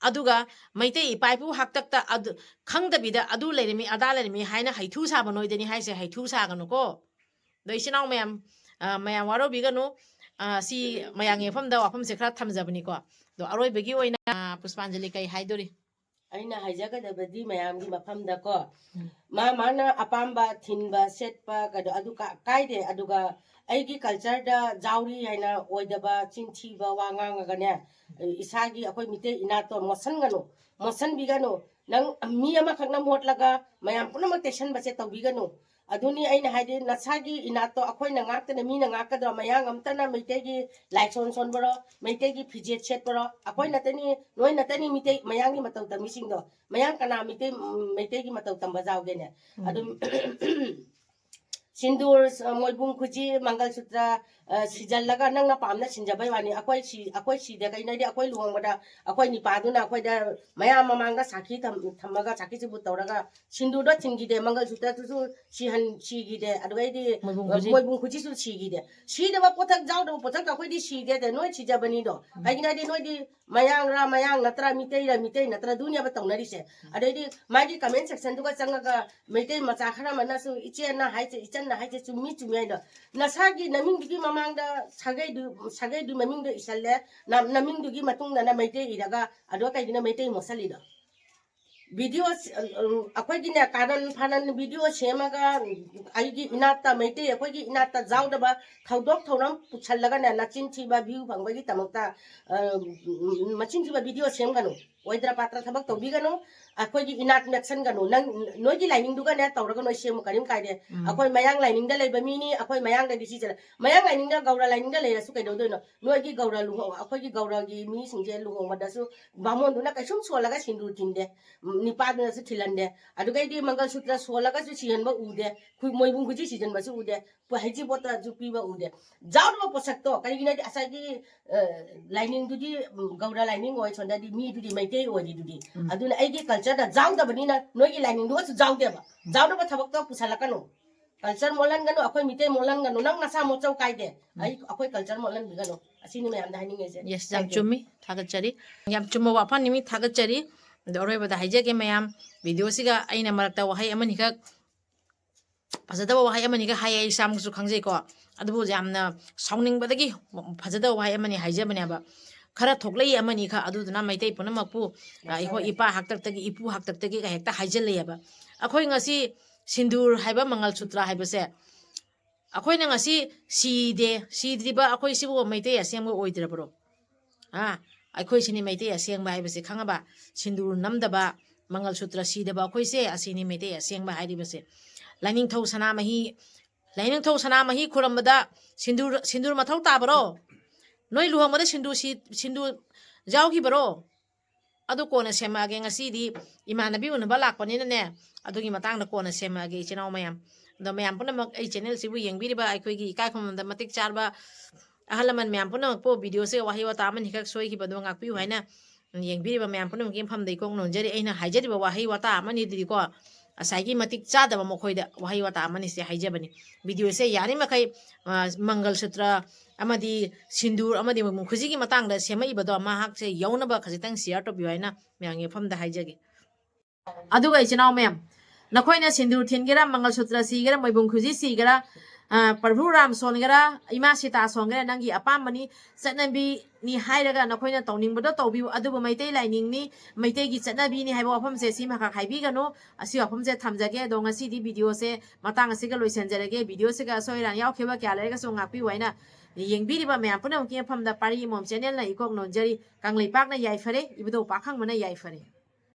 ꯑꯗꯨꯒ ꯃꯩꯇꯩ ꯏꯄꯥ ꯏꯄꯨ ꯍꯥꯛꯇꯛꯇ ꯑꯗꯨ ꯈꯪꯗꯕꯤꯗ ꯑꯗꯨ ꯂꯩꯔꯝꯃꯤ ꯑꯗꯥ ꯂꯩꯔꯝꯃꯤ ꯍꯥꯏꯅ ꯍꯩꯊꯨ ꯁꯥꯕ ꯅꯣꯏꯗꯅꯤ ꯍꯥꯏꯁꯦ, ꯍꯩꯊꯨ ꯁꯥꯒꯅꯨꯀꯣ꯫ ꯑꯗꯣ ꯏꯆꯤꯟ ꯏꯅꯥꯎ ꯃꯌꯥꯝ, ꯑ, ꯃꯌꯥꯝ ꯋꯥꯔꯧꯕꯤꯒꯅꯨ꯫ ꯑ, ꯁꯤ ꯃꯌꯥꯝꯒꯤ ꯃꯐꯝꯗ ꯋꯥꯐꯝꯁꯦ ꯈꯔ ꯊꯝꯖꯕꯅꯤꯀꯣ꯫ ꯑꯗꯣ ꯑꯔꯣꯏꯕꯒꯤ ꯑꯣꯏꯅ, ꯑ, ꯄꯨꯁꯄꯥꯟꯖꯂꯤ ꯀꯩ ꯍꯥꯏꯗꯣꯔꯤ? ꯑꯩꯅ ꯍꯥꯏꯖꯒꯗꯕꯗꯤ ꯃꯌꯥꯝꯒꯤ ꯃꯐꯝꯗꯀꯣ, ꯎꯝ꯫ ꯃꯥ ꯃꯥꯅ ꯑꯄꯥꯝꯕ ꯊꯤꯟꯕ ꯁꯦꯠꯄ ꯀꯩꯅꯣ ꯑꯗꯨ ꯀ-, ꯀꯥꯏꯗꯦ꯫ ꯑꯗꯨꯒ ꯑꯩꯒꯤ ꯀꯜꯆꯔꯗ ꯖꯥꯎꯔꯤ ꯍꯥꯏꯅ ꯑꯣꯏꯗꯕ ꯆꯤꯟꯊꯤꯕ ꯋꯥ ꯉꯥꯡꯉꯒꯅꯦ, ꯏꯁꯥꯒꯤ ꯑꯩꯈꯣꯏ ꯃꯤꯇꯩ ꯏꯅꯥꯠꯇꯣ ꯃꯣꯠꯁꯟꯒꯅꯨ, ꯃꯣꯠꯁꯟꯕꯤꯒꯅꯨ꯫ ꯅꯪ ꯃꯤ ꯑꯃꯈꯛꯅ ꯃꯣꯠꯂꯒ ꯃꯌꯥꯝ ꯄꯨꯝꯅꯃꯛ ꯇꯩꯁꯟꯕꯁꯦ ꯇꯧꯕꯤꯒꯅꯨ꯫ ꯑꯗꯨꯅꯤ ꯑꯩꯅ ꯍꯥꯏꯗꯤ, ꯅꯁꯥꯒꯤ ꯏꯅꯥꯠꯇꯣ ꯑꯩꯈꯣꯏꯅ ꯉꯥꯛꯇꯅ ꯃꯤꯅ ꯉꯥꯛꯀꯗ꯭ꯔꯣ? ꯃꯌꯥꯡ ꯑꯝꯇꯅ ꯃꯩꯇꯩꯒꯤ ꯂꯥꯏꯁꯣꯟ ꯁꯣꯟꯕꯔꯣ, ꯃꯩꯇꯩꯒꯤ ꯐꯤꯖꯦꯠ ꯁꯦꯠꯄꯔꯣ? ꯑꯩꯈꯣꯏ ꯅꯠꯇꯅꯤ, ꯅꯣꯏ ꯅꯠꯇꯅꯤ ꯃꯤꯇꯩ, ꯃꯌꯥꯡꯒꯤ ꯃꯇꯧ ꯇꯝꯃꯤꯁꯤꯡꯗꯣ꯫ ꯃꯌꯥꯡ ꯀꯅꯥ ꯃꯤꯇꯩ, ꯎꯝ, ꯃꯩꯇꯩꯒꯤ ꯃꯇꯧ ꯇꯝꯕ ꯌꯥꯎꯒꯦꯅꯦ? ꯎꯝ꯫ ꯑꯗꯨꯝ ꯁꯤꯟꯗꯨꯔ, ꯃꯣꯏꯕꯨꯡ ꯈꯨꯖꯤ, ꯃꯪꯒꯜ ꯁꯨꯇ꯭ꯔ, ꯑ, ꯁꯤꯖꯜꯂꯒ ꯅꯪꯅ ꯄꯥꯝꯅ ꯁꯤꯟꯖꯕꯩ ꯋꯥꯅꯤ꯫ ꯑꯩꯈꯣꯏ ꯁꯤ-, ꯑꯩꯈꯣꯏ ꯁꯤꯗ ꯀꯩꯅꯣꯗꯤ ꯑꯩꯈꯣꯏ ꯂꯨꯍꯣꯡꯕꯗ ꯑꯩꯈꯣꯏ ꯅꯤꯄꯥꯗꯨꯅ ꯑꯩꯈꯣꯏꯗ ꯃꯌꯥꯝ ꯃꯃꯥꯡꯗ ꯁꯥꯈꯤ ꯊꯝ-, ꯊꯝꯃꯒ ꯁꯥꯈꯤ ꯆꯨꯕꯨꯠ ꯇꯧꯔꯒ ꯁꯤꯟꯗꯨꯔꯗꯣ ꯊꯤꯟꯈꯤꯗꯦ, ꯃꯪꯒꯜ ꯁꯨꯇ꯭ꯔꯗꯨꯁꯨ ꯁꯤꯍꯟ-, ꯁꯤꯈꯤꯗꯦ꯫ ꯑꯗꯨꯒꯩꯗꯤ ꯃꯣꯏꯕꯨꯡ ꯈꯨꯖꯤ꯫ ꯃꯣꯏꯕꯨꯡ ꯈꯨꯖꯤꯁꯨ ꯁꯤꯈꯤꯗꯦ꯫ ꯁꯤꯗꯕ ꯄꯣꯠꯊꯛ, ꯌꯥꯎꯗꯕ ꯄꯣꯠꯊꯛꯇ ꯑꯩꯈꯣꯏꯗꯤ ꯁꯤꯗꯦ꯫ ꯑꯗ ꯅꯣꯏ ꯁꯤꯖꯕꯅꯤꯗꯣ꯫ ꯎꯝ꯫ ꯀꯩꯒꯤꯅꯣ ꯍꯥꯏꯗꯤ ꯅꯣꯏꯗꯤ ꯃꯌꯥꯡꯔ ꯃꯌꯥꯡ ꯅꯠꯇ꯭ꯔ ꯃꯤꯇꯩꯔ ꯃꯤꯇꯩ ꯅꯠꯇ꯭ꯔ ꯑꯗꯨꯅꯦꯕ ꯇꯧꯅꯔꯤꯁꯦ꯫ ꯎꯝ꯫ ꯑꯗꯩꯗꯤ ꯃꯥꯒꯤ comment sectionꯗꯨꯒ ꯆꯪꯉꯒ ꯃꯩꯇꯩ ꯃꯆꯥ ꯈꯔ ꯑꯃꯅꯁꯨ ꯏꯆꯦꯅ ꯍꯥꯏꯁꯦ, ꯏꯆꯟꯅ ꯍꯥꯏꯁꯦ ꯆꯨꯝꯃꯤ ꯆꯨꯝꯃꯤ ꯍꯥꯏꯗꯣ꯫ ꯅꯁꯥꯒꯤ ꯅꯃꯤꯡꯗꯨꯒꯤ ꯃꯃꯥꯡꯗ ꯁꯥꯒꯩꯗꯨ, ꯁꯥꯒꯩꯗꯨ ꯃꯃꯤꯡꯗꯣ ꯏꯁꯜꯂꯦ, ꯅ-, ꯅꯃꯤꯡꯗꯨꯒꯤ ꯃꯇꯨꯡꯗꯅ ꯃꯩꯇꯩ ꯏꯔꯒ ꯑꯗꯣ ꯀꯩꯒꯤꯅꯣ ꯃꯩꯇꯩ ꯃꯣꯠꯁꯜꯂꯤꯗꯣ? ꯚꯤꯗꯤꯑꯣ ꯁ-, ꯑ, ꯑ, ꯑꯩꯈꯣꯏꯒꯤꯅꯦ, ꯀꯥꯔꯟ ꯐꯥꯔꯟ ꯚꯤꯗꯤꯑꯣ ꯁꯦꯝꯃꯒ ꯑꯩꯒꯤ ꯏꯅꯥꯠꯇ, ꯃꯩꯇꯩ ꯑꯩꯈꯣꯏꯒꯤ ꯏꯅꯥꯠꯇ ꯌꯥꯎꯗꯕ ꯊꯧꯗꯣꯛ ꯊꯧꯔꯝ ꯄꯨꯁꯜꯂꯒꯅꯦ, ꯅꯆꯤꯟ ꯊꯤꯕ view ꯐꯪꯕꯒꯤꯗꯃꯛꯇ, ꯑ, ꯃꯆꯤꯟ ꯊꯤꯕ ꯚꯤꯗꯤꯑꯣ ꯁꯦꯝꯒꯅꯨ, ꯑꯣꯏꯗ꯭ꯔ ꯄꯥꯇ꯭ꯔ ꯊꯕꯛ ꯇꯧꯕꯤꯒꯅꯨ, ꯑꯩꯈꯣꯏꯒꯤ ꯏꯅꯥꯠ ꯅꯛꯁꯟꯒꯅꯨ꯫ ꯅꯪ, ꯅꯣꯏꯒꯤ ꯂꯥꯏꯅꯤꯡꯗꯨꯒꯅꯦ ꯇꯧꯔꯒ ꯅꯣꯏ ꯁꯦꯝꯃꯨ, ꯀꯔꯤꯝ ꯀꯥꯏꯗꯦ꯫ ꯎꯝ꯫ ꯑꯩꯈꯣꯏ ꯃꯌꯥꯡ ꯂꯥꯏꯅꯤꯡꯗ ꯂꯩꯕ ꯃꯤꯅꯤ, ꯑꯩꯈꯣꯏ ꯃꯌꯥꯡꯗꯗꯤ ꯁꯤꯁꯦ, ꯃꯌꯥꯡ ꯂꯥꯏꯅꯤꯡꯗ, ꯒꯧꯔ ꯂꯥꯏꯅꯤꯡꯗ ꯂꯩꯔꯁꯨ ꯀꯩꯗꯧꯗꯣꯏꯅꯣ? ꯅꯣꯏꯒꯤ ꯒꯧꯔ ꯂꯨꯍꯣꯡ-, ꯑꯩꯈꯣꯏꯒꯤ ꯒꯧꯔꯒꯤ ꯃꯤꯁꯤꯡꯁꯦ ꯂꯨꯍꯣꯡꯕꯗꯁꯨ ꯕꯥꯃꯣꯟꯗꯨꯅ ꯀꯩꯁꯨꯝ ꯁꯣꯜꯂꯒ ꯁꯤꯟꯗꯨꯔ ꯊꯤꯟꯗꯦ, ꯎꯝ, ꯅꯤꯄꯥꯗꯨꯅꯁꯨ ꯊꯤꯜꯍꯟꯗꯦ꯫ ꯑꯗꯨꯒꯩꯗꯤ ꯃꯪꯒꯜ ꯁꯨꯇ꯭ꯔ ꯁꯣꯜꯂꯒꯁꯨ ꯁꯤꯍꯟꯕ ꯎꯗꯦ, ꯈꯨ-, ꯃꯣꯏꯕꯨꯡ ꯈꯨꯖꯤ ꯁꯤꯖꯟꯕꯁꯨ ꯎꯗꯦ, ꯄꯨ-, ꯍꯩꯖꯤꯡꯄꯣꯠꯇꯁꯨ ꯄꯤꯕ ꯎꯗꯦ꯫ ꯌꯥꯎꯗꯕ ꯄꯣꯠꯁꯛꯇꯣ ꯀꯔꯤꯒꯤꯅꯣ ꯍꯥꯏꯗꯤ ꯉꯁꯥꯏꯒꯤ, ꯑ, ꯂꯥꯏꯅꯤꯡꯗꯨꯗꯤ, ꯎꯝ, ꯒꯧꯔ ꯂꯥꯏꯅꯤꯡ ꯑꯣꯏ, ꯁꯣꯝꯗꯗꯤ ꯃꯤꯗꯨꯗꯤ ꯃꯩꯇꯩ ꯑꯣꯏꯔꯤꯗꯨꯗꯤ꯫ ꯎꯝ꯫ ꯑꯗꯨꯅ ꯑꯩꯒꯤ cultureꯗ ꯌꯥꯎꯗꯕꯅꯤꯅ ꯅꯣꯏꯒꯤ ꯂꯥꯏꯅꯤꯡꯗꯨꯒꯁꯨ ꯌꯥꯎꯗꯦꯕ꯫ ꯌꯥꯎꯗꯕ ꯊꯕꯛꯇꯣ ꯄꯨꯁꯜꯂꯛꯀꯅꯨ꯫ ꯀꯜꯆꯔ ꯃꯣꯠꯍꯟꯒꯅꯨ, ꯑꯩꯈꯣꯏ ꯃꯤꯇꯩ ꯃꯣꯠꯍꯟꯒꯅꯨ, ꯅꯪ ꯅꯁꯥ ꯃꯣꯠꯆꯧ ꯀꯥꯏꯗꯦ꯫ ꯑꯩ, ꯑꯩꯈꯣꯏ ꯀꯜꯆꯔ ꯃꯣꯠꯍꯟꯕꯤꯒꯅꯨ, ꯑꯁꯤꯅꯤ ꯃꯌꯥꯝꯗ ꯍꯥꯏꯅꯤꯡꯉꯤꯁꯦ꯫ ꯌꯦꯁ, ꯌꯥꯝ ꯆꯨꯝꯃꯤ, ꯊꯥꯒꯠꯆꯔꯤ꯫ ꯌꯥꯝ ꯆꯨꯝꯕ ꯋꯥꯐꯝꯅꯤ, ꯃꯤ ꯊꯥꯒꯠꯆꯔꯤ꯫ ꯑꯗꯣ ꯑꯔꯣꯏꯕꯗ ꯍꯥꯏꯖꯒꯦ ꯃꯌꯥꯝ, ꯚꯤꯗꯤꯑꯣꯁꯤꯒ ꯑꯩꯅ ꯃꯔꯛꯇ ꯋꯥꯍꯩ ꯑꯃꯅꯤꯈꯛ, ꯐꯖꯗꯕ ꯋꯥꯍꯩ ꯑꯃꯅꯤꯈꯛ ꯍꯥꯏꯌꯦ, ꯑꯩ ꯏꯁꯥꯃꯛꯁꯨ ꯈꯪꯖꯩꯀꯣ꯫ ꯑꯗꯨꯕꯨ ꯌꯥꯝꯅ ꯁꯥꯎꯅꯤꯡꯕꯗꯒꯤ ꯐꯖꯗꯕ ꯋꯥꯍꯩ ꯑꯃꯅꯤ ꯍꯥꯏꯖꯕꯅꯦꯕ꯫ ꯈꯔ ꯊꯣꯛꯂꯛꯏ ꯑꯃꯅꯤꯈꯛ, ꯑꯗꯨꯗꯨꯅ ꯃꯩꯇꯩ ꯄꯨꯝꯅꯃꯛꯄꯨ, ꯑ, ꯑꯩꯈꯣꯏ ꯏꯄꯥ ꯍꯥꯛꯇꯛꯇꯒꯤ, ꯏꯄꯨ ꯍꯥꯛꯇꯛꯇꯒꯤ ꯍꯦꯛꯇ ꯍꯥꯏꯖꯜꯂꯛꯑꯦꯕ꯫ ꯑꯩꯈꯣꯏ ꯉꯁꯤ ꯁꯤꯟꯗꯨꯔ ꯍꯥꯏꯕ, ꯃꯪꯒꯜ ꯁꯨꯇ꯭ꯔ ꯍꯥꯏꯕꯁꯦ, ꯑꯩꯈꯣꯏꯅ ꯉꯁꯤ ꯁꯤꯗꯦ, ꯁꯤꯗ꯭ꯔꯤꯕ ꯑꯩꯈꯣꯏ ꯁꯤꯕꯨ ꯃꯩꯇꯩ ꯑꯁꯦꯡꯕ ꯑꯣꯏꯗ꯭ꯔꯕ꯭ꯔꯣ? ꯑꯥ, ꯑꯩꯈꯣꯏꯁꯤꯅꯤ ꯃꯩꯇꯩ ꯑꯁꯦꯡꯕ ꯍꯥꯏꯕꯁꯦ, ꯈꯪꯉꯕ? ꯁꯤꯟꯗꯨꯔ ꯅꯝꯗꯕ, ꯃꯪꯒꯜ ꯁꯨꯇ꯭ꯔ ꯁꯤꯗꯕ ꯑꯩꯈꯣꯏꯁꯦ, ꯑꯁꯤꯅꯤ ꯃꯩꯇꯩ ꯑꯁꯦꯡꯕ ꯍꯥꯏꯔꯤꯕꯁꯦ꯫ ꯂꯥꯏꯅꯤꯡꯊꯧ ꯁꯅꯥꯃꯍꯤ, ꯂꯥꯏꯅꯤꯡꯊꯧ ꯁꯅꯥꯃꯍꯤ ꯈꯨꯔꯝꯕꯗ ꯁꯤꯟꯗꯨꯔ, ꯁꯤꯟꯗꯨꯔ ꯃꯊꯧ ꯇꯥꯕꯔꯣ? ꯅꯣꯏ ꯂꯨꯍꯣꯡꯕꯗ ꯁꯤꯟꯗꯨ ꯁꯤ-, ꯁꯤꯟꯗꯨ ꯌꯥꯎꯈꯤꯕꯔꯣ? ꯑꯗꯨ ꯀꯣꯟꯅ ꯁꯦꯝꯃꯛꯑꯒꯦ꯫ ꯉꯁꯤꯗꯤ ꯏꯃꯥꯟꯅꯕꯤ ꯎꯅꯕ ꯂꯥꯛꯄꯅꯤꯅꯅꯦ, ꯑꯗꯨꯒꯤ ꯃꯇꯥꯡꯗ ꯀꯣꯟꯅ ꯁꯦꯝꯃꯛꯑꯒꯦ, ꯏꯆꯤꯟ ꯏꯅꯥꯎ ꯃꯌꯥꯝ꯫ ꯑꯗꯣ ꯃꯌꯥꯝ ꯄꯨꯝꯅꯃꯛ ꯑꯩ ꯆꯦꯅꯦꯜꯁꯤꯕꯨ ꯌꯦꯡꯕꯤꯔꯤꯕ ꯑꯩꯈꯣꯏꯒꯤ ꯏꯀꯥꯏ ꯈꯨꯝꯅꯕꯗ ꯃꯇꯤꯛ ꯆꯥꯔꯕ ꯑꯍꯜ ꯂꯃꯟ ꯃꯌꯥꯝ ꯄꯨꯝꯅꯃꯛꯄꯨ ꯚꯤꯗꯤꯑꯣꯁꯦ ꯋꯥꯍꯩ ꯋꯥꯇꯥ ꯑꯃꯅꯤꯈꯛ ꯁꯣꯏꯈꯤꯕꯗꯣ ꯉꯥꯛꯄꯤꯌꯨ ꯍꯥꯏꯅ ꯌꯦꯡꯕꯤꯔꯤꯕ ꯃꯌꯥꯝ ꯄꯨꯝꯅꯃꯛꯀꯤ ꯃꯐꯝꯗ ꯏꯀꯣꯛ ꯅꯣꯟꯖꯔꯤ꯫ ꯑꯩꯅ ꯍꯥꯏꯖꯔꯤꯕ ꯋꯥꯍꯩ ꯋꯥꯇꯥ ꯑꯃꯅꯤꯗꯨꯗꯤꯀꯣ, ꯉꯁꯥꯏꯒꯤ ꯃꯇꯤꯛ ꯆꯥꯗꯕ ꯃꯈꯣꯏꯗ ꯋꯥꯍꯩ ꯋꯥꯇꯥ ꯑꯃꯅꯤꯁꯦ ꯍꯥꯏꯖꯕꯅꯤ꯫ ꯚꯤꯗꯤꯑꯣꯁꯦ ꯌꯥꯔꯤꯃꯈꯩ, ꯑ, ꯃꯪꯒꯜ ꯁꯨꯇ꯭ꯔ ꯑꯃꯗꯤ ꯁꯤꯟꯗꯨꯔ ꯑꯃꯗꯤ ꯃꯣꯏꯕꯨꯡ ꯈꯨꯖꯤꯒꯤ ꯃꯇꯥꯡꯗ ꯁꯦꯝꯃꯛꯏꯕꯗꯣ, ꯃꯍꯥꯛꯁꯦ ꯌꯧꯅꯕ ꯈꯖꯤꯛꯇꯪ ꯁꯤꯌꯥꯔ ꯇꯧꯕꯤꯌꯨ ꯍꯥꯏꯅ ꯃꯌꯥꯝꯒꯤ ꯃꯐꯝꯗ ꯍꯥꯏꯖꯒꯦ꯫ ꯑꯗꯨꯒ ꯏꯆꯤꯟ ꯏꯅꯥꯎ ꯃꯌꯥꯝ, ꯅꯈꯣꯏꯅ ꯁꯤꯟꯗꯨꯔ ꯊꯤꯟꯒꯦꯔꯥ, ꯃꯪꯒꯜ ꯁꯨꯇ꯭ꯔ ꯁꯤꯒꯦꯔꯥ, ꯃꯣꯏꯕꯨꯡ ꯈꯨꯖꯤ ꯁꯤꯒꯦꯔꯥ, ꯑ, ꯄ꯭ꯔꯚꯨ ꯔꯥꯝ ꯁꯣꯟꯒꯦꯔꯥ, ꯏꯃꯥ ꯁꯤꯇꯥ ꯁꯣꯟꯒꯦꯔꯥ, ꯅꯪꯒꯤ ꯑꯄꯥꯝꯕꯅꯤ, ꯆꯠꯅꯕꯤꯅꯤ ꯍꯥꯏꯔꯒ ꯅꯈꯣꯏꯅ ꯇꯧꯅꯤꯡꯕꯗꯣ ꯇꯧꯕꯤꯌꯨ꯫ ꯑꯗꯨꯕꯨ ꯃꯩꯇꯩ ꯂꯥꯏꯅꯤꯡꯅꯤ, ꯃꯩꯇꯩꯒꯤ ꯆꯠꯅꯕꯤꯅꯤ ꯍꯥꯏꯕ ꯋꯥꯐꯝꯁꯦ ꯁꯤꯃꯈꯛ ꯍꯥꯏꯕꯤꯒꯅꯨ꯫ ꯑꯁꯤ ꯋꯥꯐꯝꯁꯦ ꯊꯝꯖꯒꯦ꯫ ꯑꯗꯣ ꯉꯁꯤꯗꯤ ꯚꯤꯗꯤꯑꯣꯁꯦ ꯃꯇꯥꯡ ꯑꯁꯤꯒ ꯂꯣꯏꯁꯤꯟꯖꯔꯒꯦ꯫ ꯚꯤꯗꯤꯑꯣꯁꯤꯒ ꯑꯁꯣꯏ ꯑꯔꯥꯟ ꯌꯥꯎꯈꯤꯕ ꯀꯌꯥ ꯂꯩꯔꯒꯁꯨ ꯉꯥꯛꯄꯤꯌꯨ ꯍꯥꯏꯅ ꯌꯦꯡꯕꯤꯔꯤꯕ ꯃꯌꯥꯝ ꯄꯨꯝꯅꯃꯛꯀꯤ ꯃꯐꯝꯗ ꯄꯥꯔꯤ ꯏꯃꯣꯝ ꯆꯦꯅꯦꯜꯅ ꯏꯀꯣꯛ ꯅꯣꯟꯖꯔꯤ꯫ ꯀꯪꯂꯩꯄꯥꯛꯅ ꯌꯥꯏꯐꯔꯦ, ꯏꯕꯨꯙꯧ ꯄꯥꯈꯪꯕꯅ ꯌꯥꯏꯐꯔꯦ꯫